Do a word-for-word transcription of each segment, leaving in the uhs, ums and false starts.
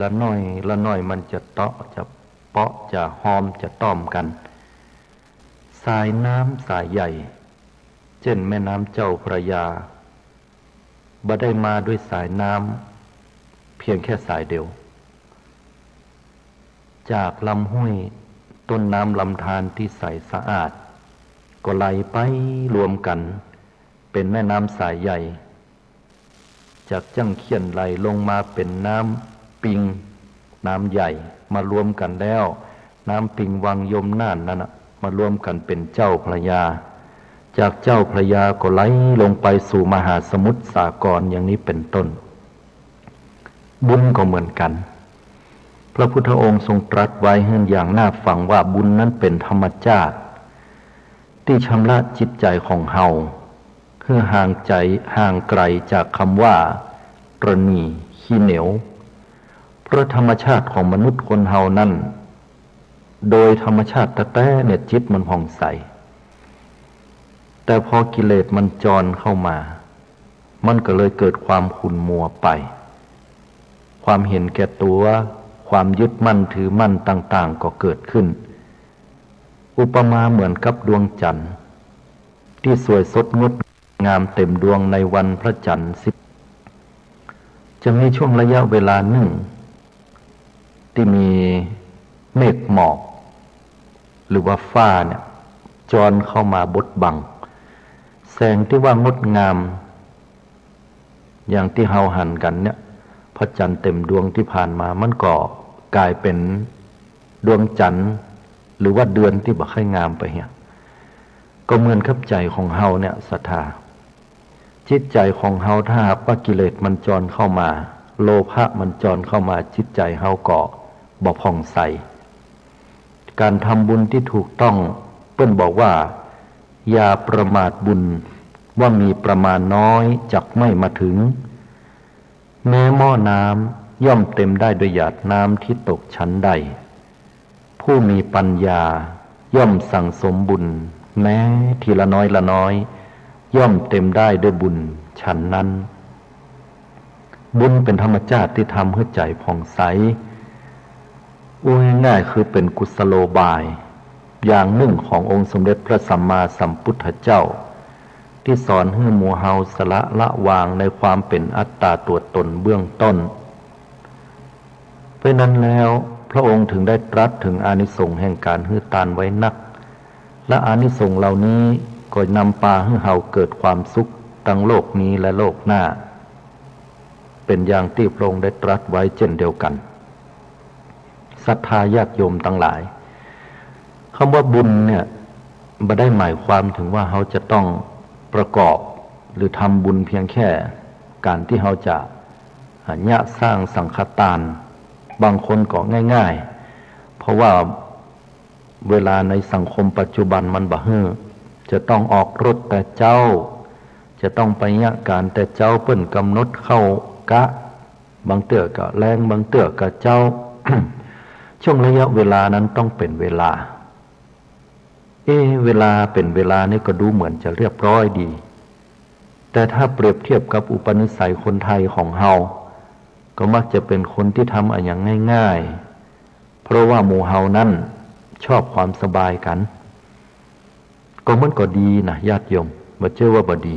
ละน้อยละน้อยมันจะเตาะจะเปาะจะฮอมจะต้อมกั๋น สายน้ำสายใหญ่ เจ้นแม่น้ำเจ้าพระยา บ่ได้มาด้วยสายน้ำเพียงแค่สายเดียว จากลำห้วย ต้นน้ำลำธารที่ใสสะอาด ก็ไหลไปรวมกั๋นเป๋นแม่น้ำสายใหญ่ จากจั้งเขี้ยนไหลลงมาเป๋นน้ำปิง น้ำใหญ่ มารวมกั๋นแล้ว น้ำปิงวังยมน่านนั้นน่ะ มารวมกั๋นเป๋นเจ้าพระยา จากเจ้าพระยาก็ไหลลงไปสู่มหาสมุทรสากรอย่างนี้เป๋นต้น บุญก็เหมือนกั๋น พระพุทธองค์ทรงตรัสไว้หื้ออย่างน่าฟังว่าบุญนั้นเป๋นธรรมจาตุ ตี้ชำระจิตใจ๋ของเฮา หื้อห่างใจ๋ ห่างไก๋จากกำว่าตระหนี่ ขี้เหนียว เพราะธรรมชาติของมนุษย์คนเฮานั้น โดยธรรมชาติแต๊ๆ เนี่ยจิตมันผ่องใส แต่พอกิเลสมันจรเข้ามา มันก็เลยเกิดความขุ่นมัวไป ความเห็นแก่ตั๋ว ความยึดมั่นถือมั่นต่างๆ ก็เกิดขึ้น อุปมาเหมือนกับดวงจั๋นทร์ ตี้สวยสดงดงามเต๋มดวงในวันพระจั๋นทร์สิบ จะมีช่วงระยะเวลานึ่ง ตี้มีเมฆหมอก หรือว่าฟ้าเนี่ย จรเข้ามาบดบัง แสงตี้ว่างดงาม อย่างตี้เฮาหันกั๋นเนี่ย พระจั๋นทร์เต๋มดวงตี้ผ่านมา มันก็ก๋ายเป๋นดวงจั๋นทร์ หรือว่าเดือนตี้บ่ใค่งามไปเหีย ก็เหมือนกับใจ๋ของเฮาเนี่ย ศรัทธา จิตใจ๋ของเฮาถ้าหากว่ากิเลสมันจรเข้ามา โลภะมันจรเข้ามา จิตใจ๋เฮาก็บ่ผ่องใส ก๋านทำบุญตี้ถูกต้อง เปิ้นบอกว่า อย่าประมาทบุญ ว่ามีประมาณน้อยจักไม่มาถึง แม้หม้อน้ำย่อมเต๋มได้โดยหยาดน้ำตี้ตกฉันใด ผู้มีปัญญาย่อมสั่งสมบุญ แม้ทีละน้อยละน้อย ย่อมเต๋มได้ด้วยบุญฉันนั้น บุญเป๋นธรรมจาตุตี้ทำหื้อใจ๋ผ่องใส อู้ง่ายๆ คือเป๋นกุศโลบาย อย่างนึ่งขององค์สมเด็จพระสัมมาสัมพุทธเจ้า ตี้สอนหื้อหมู่เฮาสละละวางในความเป๋นอัตตาตั๋วต๋นเบื้องต้น เพราะนั้นแล้วพระองค์ถึงได้ตรัสเถิงอานิสงส์แห่งก๋านหื้อตานไว้นัก และอานิสงส์เหล่านี้ก็นำปาหื้อเฮาเกิดความสุขตังโลกนี้และโลกหน้า เป๋นอย่างตี้พระองค์ได้ตรัสไว้เจ้นเดียวกั๋น ศรัทธาญาติโยมตังหลาย กำว่าบุญเนี่ย บ่ได้หมายความเถิงว่าเฮาจะต้องประกอบ หรือทำบุญเพียงแค่ก๋านตี้เฮาจะ อ่า เยียะสร้างสังฆตาน บางคนก็ง่ายๆ เพราะว่าเวลาในสังคมปัจจุบันมันบ่หื้อ จะต้องออกรถแต่เจ๊า จะต้องไปเยียะก๋านแต่เจ๊า เปิ้นก๋ำหนดเข้ากะ บางเตื้อก็แลง บางเตื้อก็เจ๊า ช่วงระยะเวลานั้นต้องเป๋นเวลา เอ๊ะ เวลาเป๋นเวลานี่ก็ดูเหมือนจะเรียบร้อยดี แต่ถ้าเปรียบเทียบกับอุปนิสัยคนไทยของเฮา ก็มักจะเป๋นคนตี้ทำอะหยังง่ายๆ เพราะว่าหมู่เฮานั้นชอบความสบายกั๋น ก็มันก็ดีนะญาติโยม บ่ใจ้ว่าบ่ดี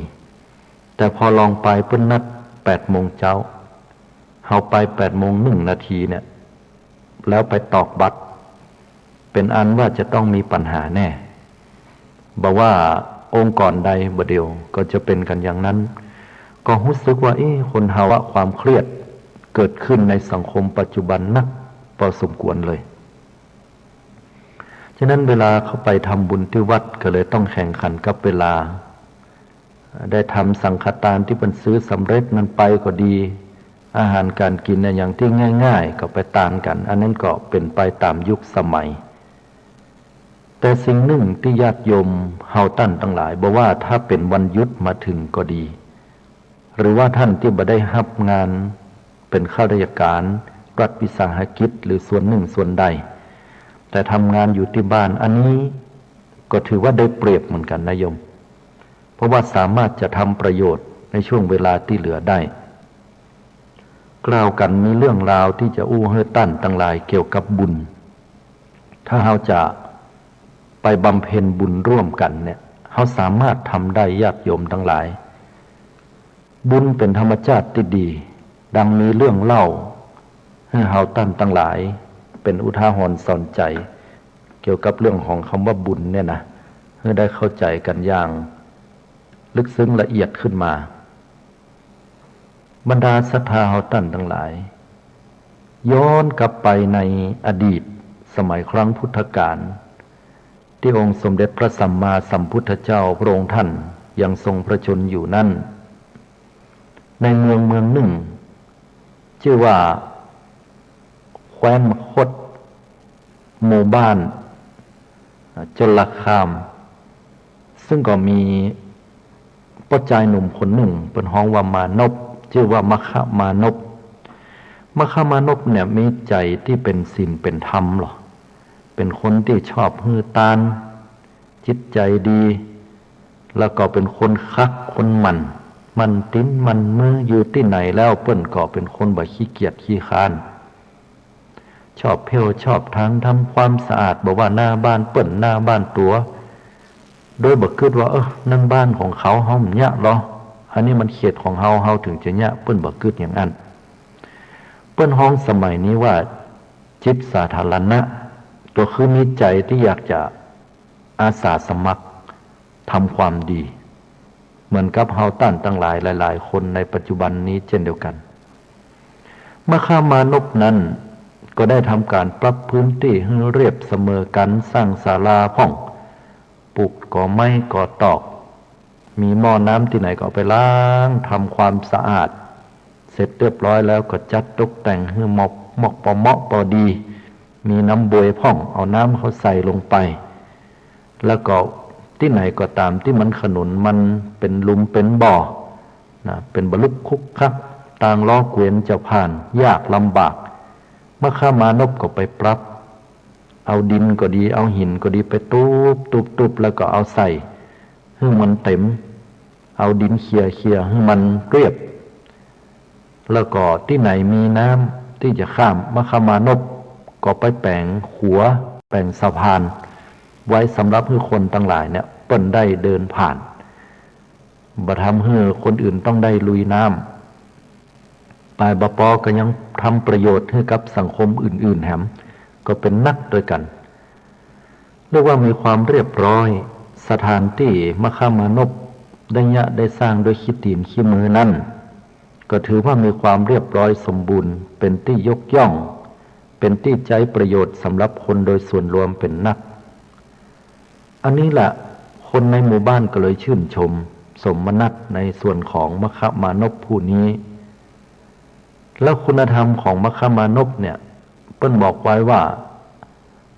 แต่พอลองไปเปิ้นนัดแปดโมงเจ๊า เฮาไปแปดโมงนึ่งนาทีเนี่ย แล้วไปตอกบัตร เป๋นอันว่าจะต้องมีปัญหาแน่ บ่ว่าองค์กรใดบ่เดียวก็จะเป๋นกั๋นอย่างนั้น ก็ฮู้สึกว่า เอ๊ะ คนเฮาอะ ความเครียดเกิดขึ้นในสังคมปัจจุบันนักพอสมควรเลย ฉะนั้นเวลาเข้าไปทำบุญตี้วัดก็เลยต้องแข่งขันกับเวลา ได้ทำสังฆตานตี้เปิ้นซื้อสำเร็จนั้นไปก็ดี อาหารก๋านกิ๋นอะหยังตี้ง่ายๆ ก็ไปตานกั๋น อันนั้นก็เป๋นไปต๋ามยุคสมัย แต่สิ่งนึ่งตี้ญาติโยมเฮาต้านตังหลาย บ่ว่าถ้าเป๋นวันหยุดมาเถิงก็ดี หรือว่าต้านตี้บ่ได้ฮับงานเป๋นข้าราชก๋าน รัฐวิสาหกิจหรือส่วนนึ่งส่วนใด แต่ทำงานอยู่ตี้บ้าน อันนี้ก็ถือว่าได้เปรียบเหมือนกั๋นนะโยม เพราะว่าสามารถจะทำประโยชน์ในช่วงเวลาตี้เหลือได้ กล่าวกั๋นมีเรื่องราวตี้จะอู้หื้อต้านตังหลายเกี่ยวกับบุญ ถ้าเฮาจะไปบำเพ็ญบุญร่วมกั๋นเนี่ย เฮาสามารถทำได้ ญาติโยมตังหลาย บุญเป๋นธรรมจ้าติตี้ดี ดังมีเรื่องเล่าหื้อเฮาต้านตังหลาย เป๋นอุทาหรณ์สอนใจ๋ เกี่ยวกับเรื่องของกำว่าบุญเนี่ยนะ หื้อได้เข้าใจ๋กั๋นอย่างลึกซึ้งละเอียดขึ้นมา บรรดาศรัทธาเฮาต้านตังหลาย ย้อนกลับไปในอดีตสมัยครั้งพุทธกาล ตี้องค์สมเด็จพระสัมมาสัมพุทธเจ้าพระองค์ต้านยังทรงพระชนม์อยู่นั้น ในเมืองเมืองนึ่ง จื้อว่าแคว้นมคธ หมู่บ้าน อ่า ชลคาม ซึ่งก็มีป้อจายหนุ่มคนนึ่ง เปิ้นฮ้องว่ามานพ จื้อว่ามคคมานพ มคคมานพเนี่ยมีใจ๋ตี้เป๋นศีลเป๋นธรรมหลอ เป๋นคนตี้ชอบหื้อตาน จิตใจ๋ดี แล้วก็เป๋นคนคักคนหมั่น หมั่นตี๋นหมั่นมือ อยู่ตี้ไหนแล้วเปิ้นก็เป๋นคนบ่ขี้เกียจขี้คร้าน ชอบเผี้ยวชอบถาง ทำความสะอาด บ่ว่าหน้าบ้านเปิ้นหน้าบ้านตั๋ว โดยบ่กึ๊ดว่า เออ นั่นบ้านของเขา เฮาบ่เยียะหรอ อันนี้มันเขตของเฮา เฮาเถิงจะเยียะ เปิ้นบ่กึ๊ดอย่างอั้น เปิ้นฮ้องสมัยนี้ว่าจิตสาธารณะ ก็คือมีใจ๋ตี้อยากจะอาสาสมัครทำความดี เหมือนกับเฮาต้านตังหลายหลายๆ คนในปัจจุบันนี้เจ้นเดียวกั๋น มคคมานพนั้นก็ได้ทำก๋านปรับพื้นตี้หื้อเรียบเสมอกั๋น สร้างศาลาพ่อง ปลูกกอไม้กอตอก มีหม้อน้ำตี้ไหนก็เอาไปล้าง ทำความสะอาด เสร็จเรียบร้อยแล้วก็จัดตกแต่งหื้อเหมาะ เหมาะปอเหมาะปอดี มีน้ำบวยพ่อง เอาน้ำเข้าใส่ลงไป แล้วก็ตี้ไหนก็ต๋ามตี้มันขนุน มันเป๋นหลุมเป๋นบ่อนะ เป๋นบะลุกคลุกคลัก ตางล้อเกวียนจะผ่านยากลำบาก มคคมานพก็ไปปรับ เอาดินก็ดี เอาหินก็ดี ไปตุ๊บตุ๊บตุ๊บ แล้วก็เอาใส่หื้อมันเต๋ม เอาดินเขี่ยเขี่ยหื้อมันเรียบ แล้วก็ตี้ไหนมีน้ำตี้จะข้าม มคคมานพก็ไปแป๋งขัว แป๋งสะพาน ไว้สำหรับหื้อคนตังหลายเนี่ย เปิ้นได้เดินผ่าน บ่ทำหื้อคนอื่นต้องได้ลุยน้ำ ปายบ่ปอก็ยังทำประโยชน์หื้อกับสังคมอื่นๆ แหม ก็เป๋นนักตวยกั๋น เรียกว่ามีความเรียบร้อย สถานตี้มคคมานพได้เยียะได้สร้างด้วยขี้ตี๋นขี้มือนั้น ก็ถือว่ามีความเรียบร้อยสมบูรณ์ เป๋นตี้ยกย่อง เป๋นตี้ใจ๊ประโยชน์สำหรับคนโดยส่วนรวมเป๋นนัก อันนี้แหละ คนในหมู่บ้านก็เลยชื่นชมสมนัสในส่วนของมคคมานพผู้นี้ แล้วคุณธรรมของมคคมานพเนี่ย เปิ้นบอกไว้ว่า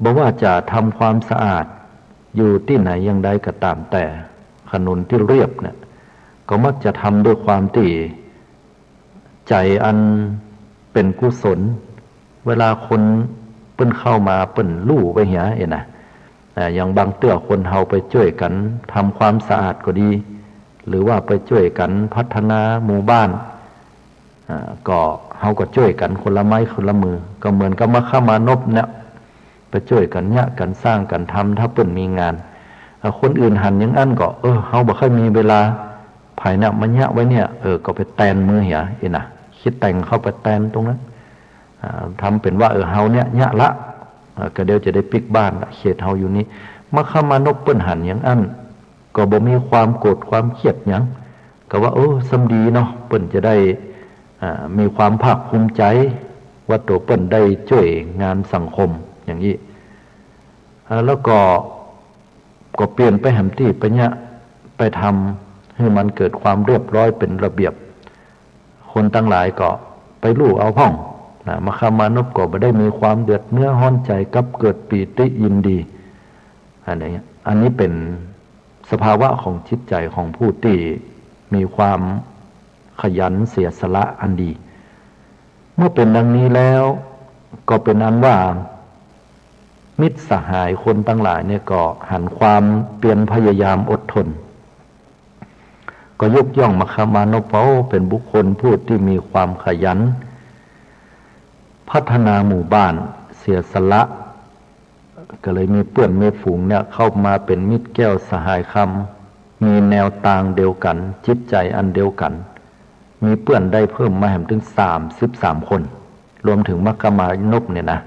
บ่ว่าจะทำความสะอาดอยู่ตี้ไหนอย่างใดก็ต๋ามแต่ ถนนตี้เรียบเนี่ย ก็มักจะทำด้วยความตี้ ใจ๋อันเป๋นกุศล เวลาคนเปิ้นเข้ามาเปิ้นฮู้ไว้เหีย เอ๊ะนะ อ่า อย่างบางเตื้อคนเฮาไปจ้วยกั๋นทำความสะอาดก็ดี หรือว่าไปจ้วยกั๋นพัฒนาหมู่บ้าน อ่า ก็เฮาก็จ้วยกั๋นคนละไม้คนละมือ ก็เหมือนกับมคคมานพเนี่ย ไปจ้วยกั๋นเยียะกั๋นสร้างกั๋นทำ ถ้าเปิ้นมีงาน อ่า คนอื่นหันอย่างอั้นก็ เออ เฮาบ่ค่อยมีเวลา ใผเนี่ยมาเยียะไว้เนี่ย เออ ก็ไปแตนมือเหีย เอ๊ะนะ คิดแต่งเข้าไปแตนตรงนั้น อ่า ทำเป๋นว่า เออ เฮาเนี่ยเยียะละ อ่า ก็เดี๋ยวจะได้ปิ๊กบ้านละ เขตเฮาอยู่นี้ มคคมานพเปิ้นหันอย่างอั้น ก็บ่มีความโกรธความเคียดหยัง ก็ว่า เออ ส่ำดีเนาะ เปิ้นจะได้ อ่า มีความภาคภูมิใจ๋ ว่าตั๋วเปิ้นได้จ้วยงานสังคม อย่างอี้ อ่า แล้วก็ ก็เปลี่ยนไปแหมตี้ ไปเยียะ ไปทำหื้อมันเกิดความเรียบร้อยเป๋นระเบียบ คนตังหลายก็ไปฮู้เอาพ่องนะ มคคมานพก็บ่ได้มีความเดือดเนื้อฮ้อนใจ๋ กลับเกิดปีติยินดี อันนี้ อันนี้เป๋นสภาวะของจิตใจ๋ของผู้ตี้มีความขยันเสียสละอันดี เมื่อเป๋นดังนี้แล้ว ก็เป๋นอันว่า มิตรสหายคนตังหลายเนี่ยก็หันความเปียรพยายามอดทน ก็ยกย่องมคคมานพว่า โอ้ เป๋นบุคคลผู้ตี้มีความขยัน พัฒนาหมู่บ้าน เสียสละ ก็เลยมีเปื้อนมีฝูงเนี่ยเข้ามาเป๋นมิตรแก้วสหายคำ มีแนวตางเดียวกั๋น จิตใจ๋อันเดียวกั๋น มีเปื้อนได้เพิ่มมาแหมตึงสามสิบสามคน รวมเถิงมัคคมานพเนี่ยนะ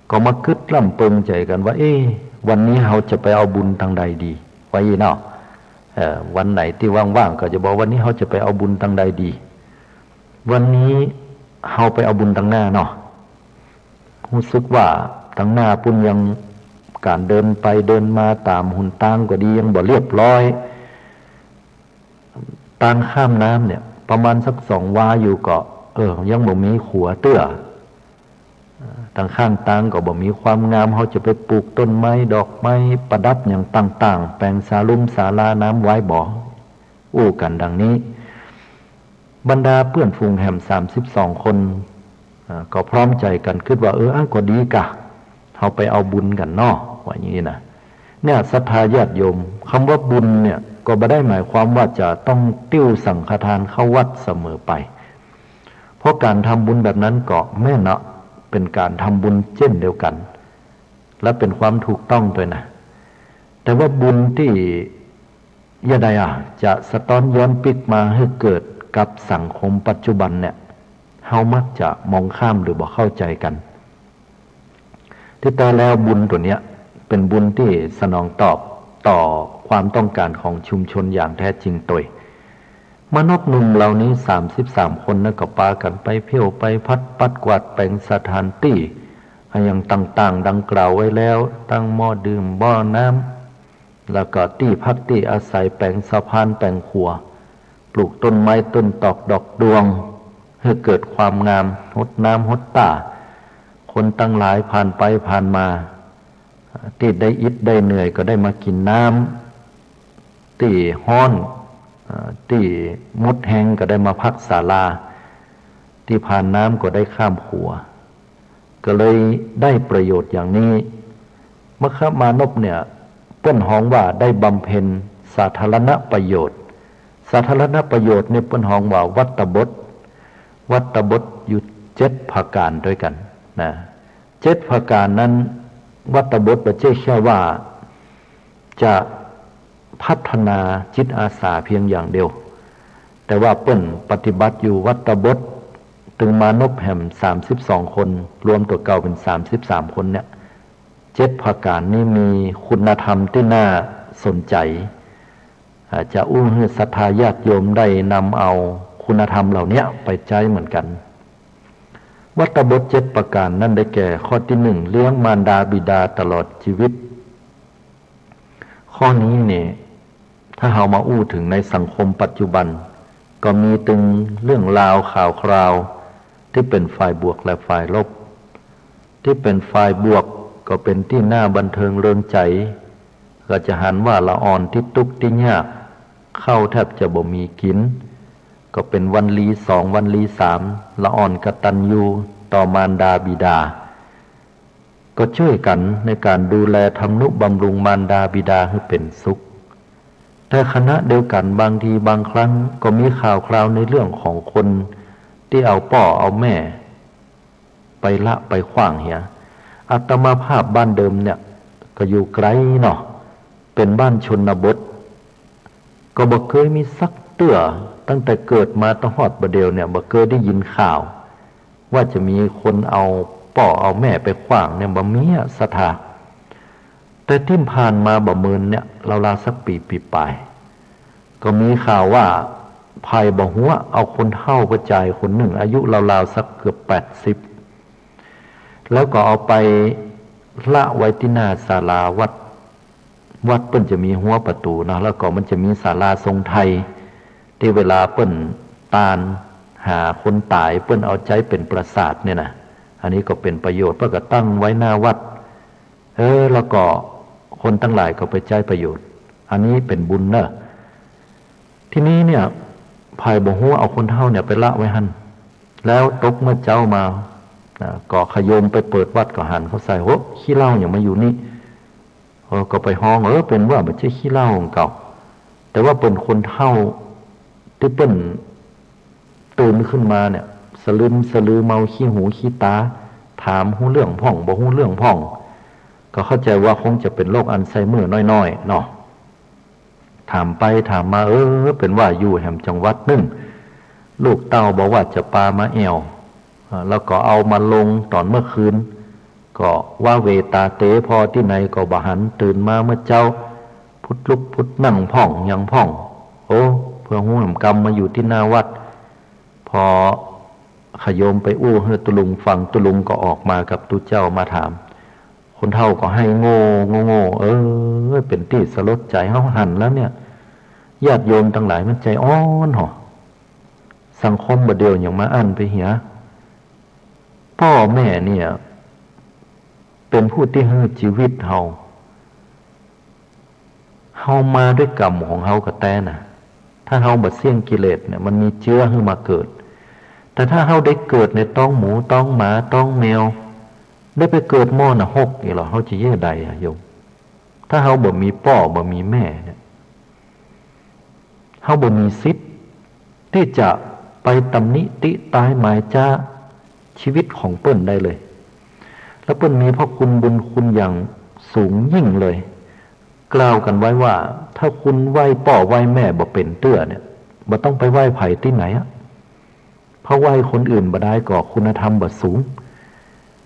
ก็มากึ๊ดร่ำเปิงใจ๋กั๋นว่า เอ๊ะ วันนี้เฮาจะไปเอาบุญตังใดดี ว่าอี้เนาะ เอ่อ วันไหนตี้ว่างๆ ก็จะบอก วันนี้เฮาจะไปเอาบุญตังใดดี วันนี้เฮาไปเอาบุญตังหน้าเนาะ ฮู้สึกว่าตังหน้าปู้นยังก๋านเดินไปเดินมาต๋ามหนตางก็ดี ยังบ่เรียบร้อย ตางข้ามน้ำเนี่ย ประมาณสักสองวาอยู่ก็ เออ ยังบ่มีขัวเตื้อ เอ่อ ตางข้างตางก็บ่มีความงาม เฮาจะไปปลูกต้นไม้ดอกไม้ประดับหยังต่างๆ แป๋งศาลุมศาลาน้ำไว้บ่ อู้กั๋นดังนี้ บรรดาเปื้อนฝูงแหมสามสิบสองคน เอ่อ ก็พร้อมใจ๋กั๋นกึ๊ดว่า เออ อ้าว ก็ดีกะ เฮาไปเอาบุญกั๋นเนาะ ว่าอย่างนี้นะ เนี่ย ศรัทธาญาติโยม กำว่าบุญเนี่ย ก็บ่ได้หมายความว่าจะต้องติ้วสังฆทานเข้าวัดเสมอไป เพราะก๋านทำบุญแบบนั้นก็แม่นเนาะ เป๋นก๋านทำบุญเจ้นเดียวกั๋น และเป๋นความถูกต้องตวยนะ แต่ว่าบุญตี้ ยะใดอะ จะสะต๊อนย้อนปิ๊กมาหื้อเกิดกับสังคมปัจจุบันเนี่ย เฮามักจะมองข้ามหรือบ่เข้าใจ๋กั๋น ตี้แต๊แล้วบุญตั๋วเนี้ย เป๋นบุญตี้สนองตอบต่อความต้องก๋านของชุมชนอย่างแท้จริงตวย มานพหนุ่มเหล่านี้สามสิบสามคนนะ ก็ปากั๋นไปเผี้ยวไปพัด ปัดกวาดแป๋งสถานตี้ อะหยังต่างๆ ดังกล่าวไว้แล้ว ตั้งหม้อดื่ม บ่อน้ำ แล้วก็ตี้พักตี้อาศัย แป๋งสะพาน แป๋งขัว ปลูกต้นไม้ต้นตอกดอกดวง หื้อเกิดความงาม ฮดน้ำฮดต้า คนตังหลายผ่านไปผ่านมา ตี้ได้อิดได้เหนื่อยก็ได้มากิ๋นน้ำ ตี้ฮ้อน เอ่อ ตี้หมดแฮงก็ได้มาพักศาลา ตี้ผ่านน้ำก็ได้ข้ามขัว ก็เลยได้ประโยชน์อย่างนี้ มัคคมานพเนี่ย เปิ้นฮ้องว่าได้บำเพ็ญสาธารณประโยชน์ สาธารณประโยชน์เนี่ยเปิ้นฮ้องว่าวัตตบท วัตตบทอยู่เจ็ดประก๋านตวยกั๋นนะ เจ็ดประก๋านนั้น วัตตบทบ่ใจ้แค่ว่าจะพัฒนาจิตอาสาเพียงอย่างเดียว แต่ว่าเปิ้นปฏิบัติอยู่วัตตบท ตึงมานพแหมสามสิบสองคน รวมตั๋วเก่าเป๋นสามสิบสามคนเนี่ย เจ็ดประก๋านนี้มีคุณธรรมตี้น่าสนใจ๋ อ่า จะอู้หื้อศรัทธาญาติโยมได้นำเอาคุณธรรมเหล่าเนี้ยไปใจ๊เหมือนกั๋น วัตตบทเจ็ดประก๋านนั้นได้แก่ ข้อตี้หนึ่ง เลี้ยงมารดาบิดาตลอดจีวิต ข้อนี้เนี่ย ถ้าเฮามาอู้เถิงในสังคมปัจจุบัน ก็มีตึงเรื่องราวข่าวคราวตี้เป๋นฝ่ายบวกและฝ่ายลบ ตี้เป๋นฝ่ายบวกก็เป๋นตี้น่าบันเทิงเริงใจ๋ ก็จะหันว่าละอ่อนตี้ตุ๊กข์ตี้ยาก ข้าวแทบจะบ่มีกิ๋น ก็เป๋นวันลี้สองวันลี้สาม ละอ่อนกตัญญูต่อมารดาบิดา ก็จ้วยกั๋นในก๋านดูแลทำนุบำรุงมารดาบิดาหื้อเป๋นสุข แต่ขณะเดียวกั๋นบางทีบางครั้งก็มีข่าวคราวในเรื่องของคนตี้เอาป้อเอาแม่ไปละไปขว้างเหีย อาตมาภาพบ้านเดิมเนี่ยก็อยู่ไกลเนาะ เป๋นบ้านชนบท ก็บ่เกยมีสักเตื้อ ตั้งแต่เกิดมาตะฮอดบ่าเดี่ยวเนี่ย บ่เกยได้ยินข่าว ว่าจะมีคนเอาป้อเอาแม่ไปขว้างเนี่ย บ่มีอะศรัทธา แต่ตี้ผ่านมาบ่เมินเนี่ย ราวๆ สักปี๋ ปี๋ป๋าย ก็มีข่าวว่าใผบ่ฮู้เอาคนเฒ่าป้อจายคนนึ่ง อายุราวๆ สักเกือบแปดสิบ แล้วก็เอาไปละไว้ตี้หน้าศาลาวัด วัดเปิ้นจะมีฮั้วประตู๋เนาะ แล้วก็มันจะมีศาลาทรงไทย ตี้เวลาเปิ้นตานหาคนต๋าย เปิ้นเอาใจ๊เป๋นปราสาทเนี่ยนะ อันนี้ก็เป๋นประโยชน์ เปิ้นก็ตั้งไว้หน้าวัด เออ แล้วก็คนตังหลายก็ไปใจ๊ประโยชน์ อันนี้เป๋นบุญเนาะ ทีนี้เนี่ย ใผบ่ฮู้เอาคนเฒ่าเนี่ยไปละไว้หั้น แล้วตกเมื่อเจ๊ามา นะ ก็ขะโยมไปเปิดวัดก็หันเข้าใส่ โห ขี้เหล้าหยังมาอยู่นี่ เออ ก็ไปฮ้อง เออ เป๋นว่าบ่ใจ้ขี้เหล้าของเก่า แต่ว่าเป๋นคนเฒ่าตี้เปิ้นตื่นขึ้นมาเนี่ย สลึมสะลือ เมาขี้หูขี้ต๋า ถามฮู้เรื่องพ่องบ่ฮู้เรื่องพ่อง ก็เข้าใจ๋ว่าคงจะเป๋นโรคอัลไซเมอร์น้อยๆ เนาะ ถามไปถามมา เออ เป๋นว่าอยู่แหมจังหวัดนึ่ง ลูกเต้าบ่ว่าจะปามาแอ่ว อ่า แล้วก็เอามาลงต๋อนเมื่อคืน ก็ว้าเหว่ต๋าเต๋ ผ่อตี้ไหนก็บ่หัน ตื่นมาเมื่อเจ๊า ผุดลุกผุดนั่งพ่องหยังพ่อง โอ้ เปื้อฮู้แหมกำมาอยู่ตี้หน้าวัด ผ่อขะโยมไปอู้หื้อตุ๊ลุงฟัง ตุ๊ลุงก็ออกมากับตุ๊เจ้ามาถาม คนเฒ่าก็ไห้โง่โง่โง่ เออ เป๋นตี้สลดใจ๋ เฮาหันแล้วเนี่ย ญาติโยมตังหลายมันใจ๋อ่อนหอ สังคมบ่าเดี่ยวหยังมาอั้นไปเหีย ป้อแม่เนี่ย เป๋นผู้ตี้หื้อจีวิตเฮา เฮามาด้วยก๋รรมของเฮากระแต๊น่ะ ถ้าเฮาบ่เสี้ยงกิเลสเนี่ย มันมีเจื๊อหื้อมาเกิด แต่ถ้าเฮาได้เกิดในต๊องหมู ต๊องหมา ต๊องแมว ได้ไปเกิดหม้อนรกอีกเหรอ เฮาจะเยียะใดอะโยม ถ้าเฮาบ่มีป้อบ่มีแม่เนี่ย เฮาบ่มีสิทธิ์ตี้จะไปตำหนิติต๊ายหมายจ๊าชีวิตของเปิ้นได้เลย แล้วเปิ้นมีพระคุณบุญคุณอย่างสูงยิ่งเลย กล่าวกั๋นไว้ว่า ถ้าคุณไหว้ป้อไหว้แม่บ่เป๋นเตื้อเนี่ย บ่ต้องไปไหว้ใผตี้ไหนอะ เพราะไหว้คนอื่นบ่ได้ก็คุณธรรมบ่สูง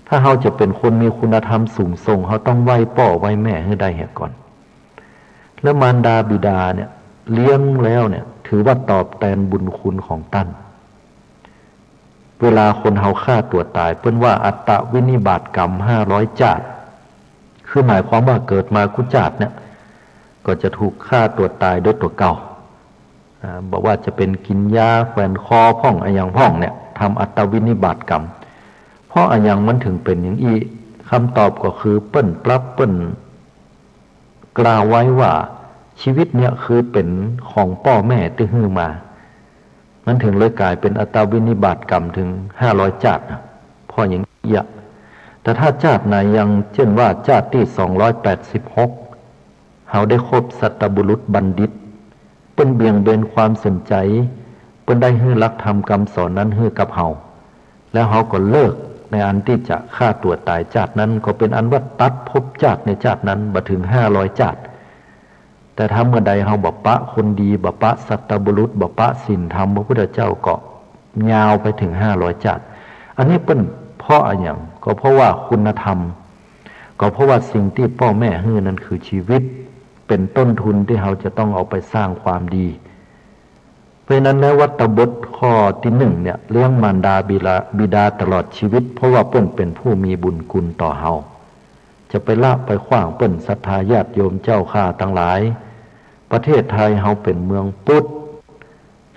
ถ้าเฮาจะเป๋นคนมีคุณธรรมสูงส่ง เฮาต้องไหว้ป้อไหว้แม่หื้อได้เหียก่อน แล้วมารดาบิดาเนี่ย เลี้ยงแล้วเนี่ย ถือว่าตอบแตนบุญคุณของต้าน เวลาคนเฮาฆ่าตั๋วต๋าย เปิ้นว่าอัตตวินิบาตกรรมห้าร้อยจาติ คือหมายความว่าเกิดมากู้จาติเนี่ย ก็จะถูกฆ่าตั๋วต๋ายโดยตั๋วเก่า อ่า บ่ว่าจะเป๋นกิ๋นยาแขวนคอพ่องอะหยังพ่องเนี่ย ทำอัตตวินิบาตกรรม เพราะอะหยังมันถึงเป๋นอย่างอี้ คำตอบก็คือเปิ้นปรับ เปิ้นกล่าวไว้ว่า ชีวิตเนี่ยคือเป๋นของป้อแม่ตี้หื้อมา มันถึงเลยก๋ายเป๋นอัตตวินิบาตกรรมถึงห้าร้อยจาตินะ เพราะอย่างอี้อะ แต่ถ้าจาติไหนยัง เจ้นว่าจาติตี้สองร้อยแปดสิบหก เฮาได้คบสัตบุรุษบัณฑิต เปิ้นเบี่ยงเบนความสนใจ๋ เปิ้นได้หื้อหลักธรรมกำสอนนั้นหื้อกับเฮา แล้วเฮาก็เลิกในอันตี้จะฆ่าตั๋วต๋ายจาตินั้น ก็เป๋นอันว่าตัดภพจาติในจาตินั้นบ่ถึงห้าร้อยจาติ แต่ถ้าเมื่อใดเฮาบ่ปะคนดี บ่ปะสัตบุรุษ บ่ปะศีลธรรมพระพุทธเจ้า ก็ยาวไปถึงห้าร้อยจาติ อันนี้เปิ้นเพราะอะหยัง ก็เพราะว่าคุณธรรม ก็เพราะว่าสิ่งตี้ป้อแม่หื้อนั้นคือชีวิต เป๋นต้นทุนตี้เฮาจะต้องเอาไปสร้างความดี เพราะฉะนั้นแล้ววัตตบทข้อตี้หนึ่งเนี่ย เลี้ยงมารดาบิดา บิดาตลอดชีวิต เพราะว่าเปิ้นเป๋นผู้มีบุญคุณต่อเฮา จะไปละไปขว้างเปิ้น ศรัทธาญาติโยมเจ้าข้าตังหลาย ประเทศไทยเฮาเป๋นเมืองพุทธ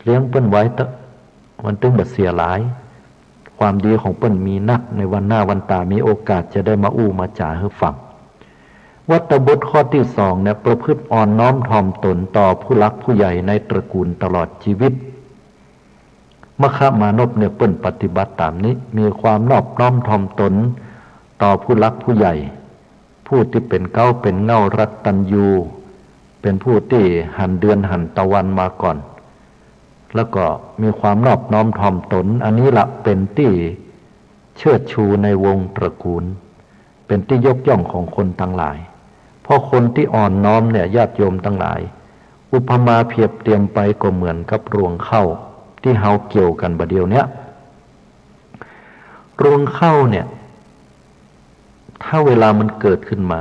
เลี้ยงเปิ้นไว้เต๊อะ มันตึงบ่เสียหลาย ความดีของเปิ้นมีนัก ในวันหน้าวันต๋ามีโอกาสจะได้มาอู้มาจ๋าหื้อฟัง วัตตบทข้อตี้สองเนี่ย ประพฤติอ่อนน้อมถ่อมตนต่อผู้หลักผู้ใหญ่ในตระกูลตลอดชีวิต มัคคมานพเนี่ยเปิ้นปฏิบัติต๋ามนี้ มีความนอบน้อมถ่อมตนต่อผู้หลักผู้ใหญ่ ผู้ตี้เป๋นเก๊าเป๋นเหง้า กตัญญู เป๋นผู้ตี้หันเดือนหันตะวันมาก่อน แล้วก็มีความนอบน้อมถ่อมตน อันนี้ละเป๋นตี้เชิดชูในวงตระกูล เป๋นตี้ยกย่องของคนตังหลาย เพราะคนตี้อ่อนน้อมเนี่ย ญาติโยมตังหลาย อุปมาเปรียบเตียมไปก็เหมือนกับรวงข้าวตี้เฮาเกี่ยวกั๋นบ่าเดี่ยวเนี้ย รวงข้าวเนี่ย ถ้าเวลามันเกิดขึ้นมา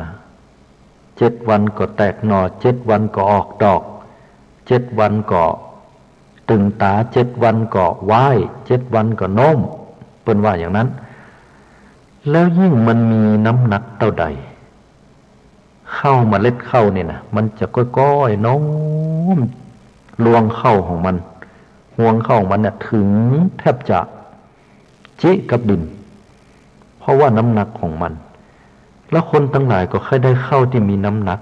เจ็ดวันก็แตกหน่อ เจ็ดวันก็ออกดอก เจ็ดวันก็ตึงต๋า เจ็ดวันก็ว้าย เจ็ดวันก็โน้ม เปิ้นว่าอย่างนั้น แล้วยิ่งมันมีน้ำหนักเต้าใด ข้าวเมล็ดข้าวนี่นะ มันจะก้อยๆ โน้ม รวงข้าวของมัน ฮวงข้าวของมันเนี่ย เถิงแทบจะจิกับดิน เพราะว่าน้ำหนักของมัน แล้วคนตังหลายก็ใค่ได้ข้าวตี้มีน้ำหนัก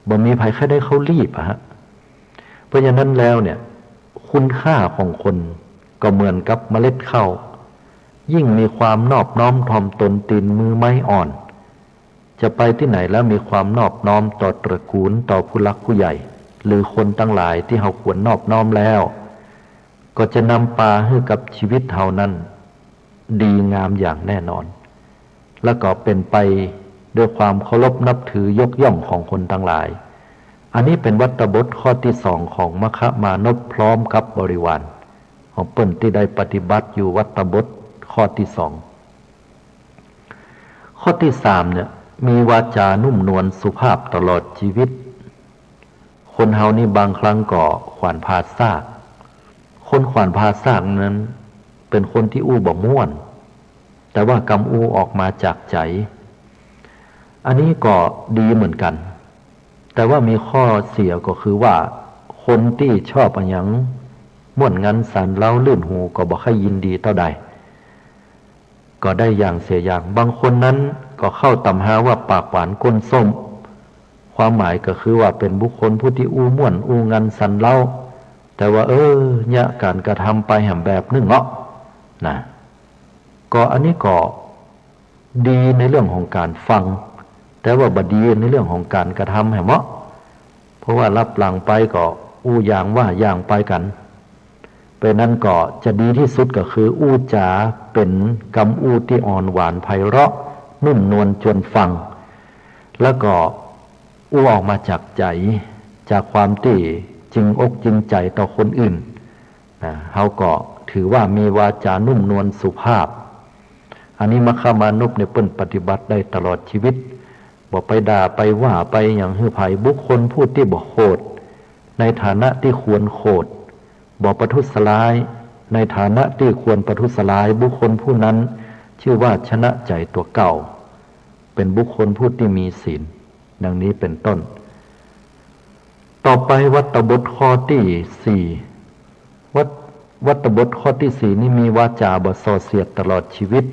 บ่มีใผใค่ได้ข้าวลีบอะฮะ เพราะฉะนั้นแล้วเนี่ย คุณค่าของคนก็เหมือนกับเมล็ดข้าว ยิ่งมีความนอบน้อมถ่อมตน ตี๋นมือไม้อ่อน จะไปตี้ไหนแล้วมีความนอบน้อมต่อตระกูล ต่อผู้หลักผู้ใหญ่ หรือคนตังหลายตี้เฮาควรนอบน้อมแล้ว ก็จะนำปาหื้อกับชีวิตเฮานั้น ดีงามอย่างแน่นอน แล้วก็เป็นไปด้วยความเคารพนับถือยกย่องของคนตังหลาย อันนี้เป๋นวัตตบทข้อตี้สองของมัคคมานพพร้อมกับบริวารของเปิ้นตี้ได้ปฏิบัติอยู่วัตตบทข้อตี้สอง ข้อตี้สามเนี่ย มีวาจานุ่มนวลสุภาพตลอดชีวิต คนเฮานี่บางครั้งก็ขวัญภาษาก คนขวัญภาษากนั้นเป๋นคนตี้อู้บ่ม่วน แต่ว่ากำอู้ออกมาจากใจ๋ อันนี้ก็ดีเหมือนกั๋น แต่ว่ามีข้อเสียก็คือว่า คนตี้ชอบอะหยังม่วนงันสันเล้าลื่นหูก็บ่ใค่ยินดีเต้าใด ก็ได้อย่างเสียอย่าง บางคนนั้นก็เข้าต๋ำฮาว่าปากหวานก้นส้ม ความหมายก็คือว่าเป๋นบุคคลผู้ตี้อู้ม่วนอู้งันสันเล้า แต่ว่า เออ เยียะก๋านกระทำไปแหมแบบนึ่งเนาะ นะ ก็อันนี้ก็ดีในเรื่องของก๋านฟัง แต่ว่าบ่ดีในเรื่องของก๋านกระทำแหมเนาะ เพราะว่าลับหลังไปก็อู้อย่างว่าอย่างไปกั๋น เป๋นนั้นก็จะดีตี้สุดก็คืออู้จ๋าเป๋นกำอู้ตี้อ่อนหวานไพเราะนุ่มนวลจวนฟัง แล้วก็อู้ออกมาจากใจ๋ จากความตี้จริงอกจริงใจ๋ต่อคนอื่น นะ เฮาก็ถือว่ามีวาจานุ่มนวลสุภาพ อันนี้มัคคมานพเนี่ยเปิ้นปฏิบัติได้ตลอดชีวิต บ่ไปด่าไปว่าไปหยังหื้อใผ บุคคลผู้ตี้บ่โขดในฐานะตี้ควรโขด บ่ประทุษร้ายในฐานะตี้ควรประทุษร้าย บุคคลผู้นั้นชื่อว่าชนะใจ๋ตั๋วเก่า เป๋นบุคคลผู้ตี้มีศีล ดังนี้เป๋นต้น ต่อไปวัตตบทข้อตี้สี่ วัต วัตตบทข้อตี้สี่นี้มีวาจาบ่ส่อเสียดตลอดชีวิต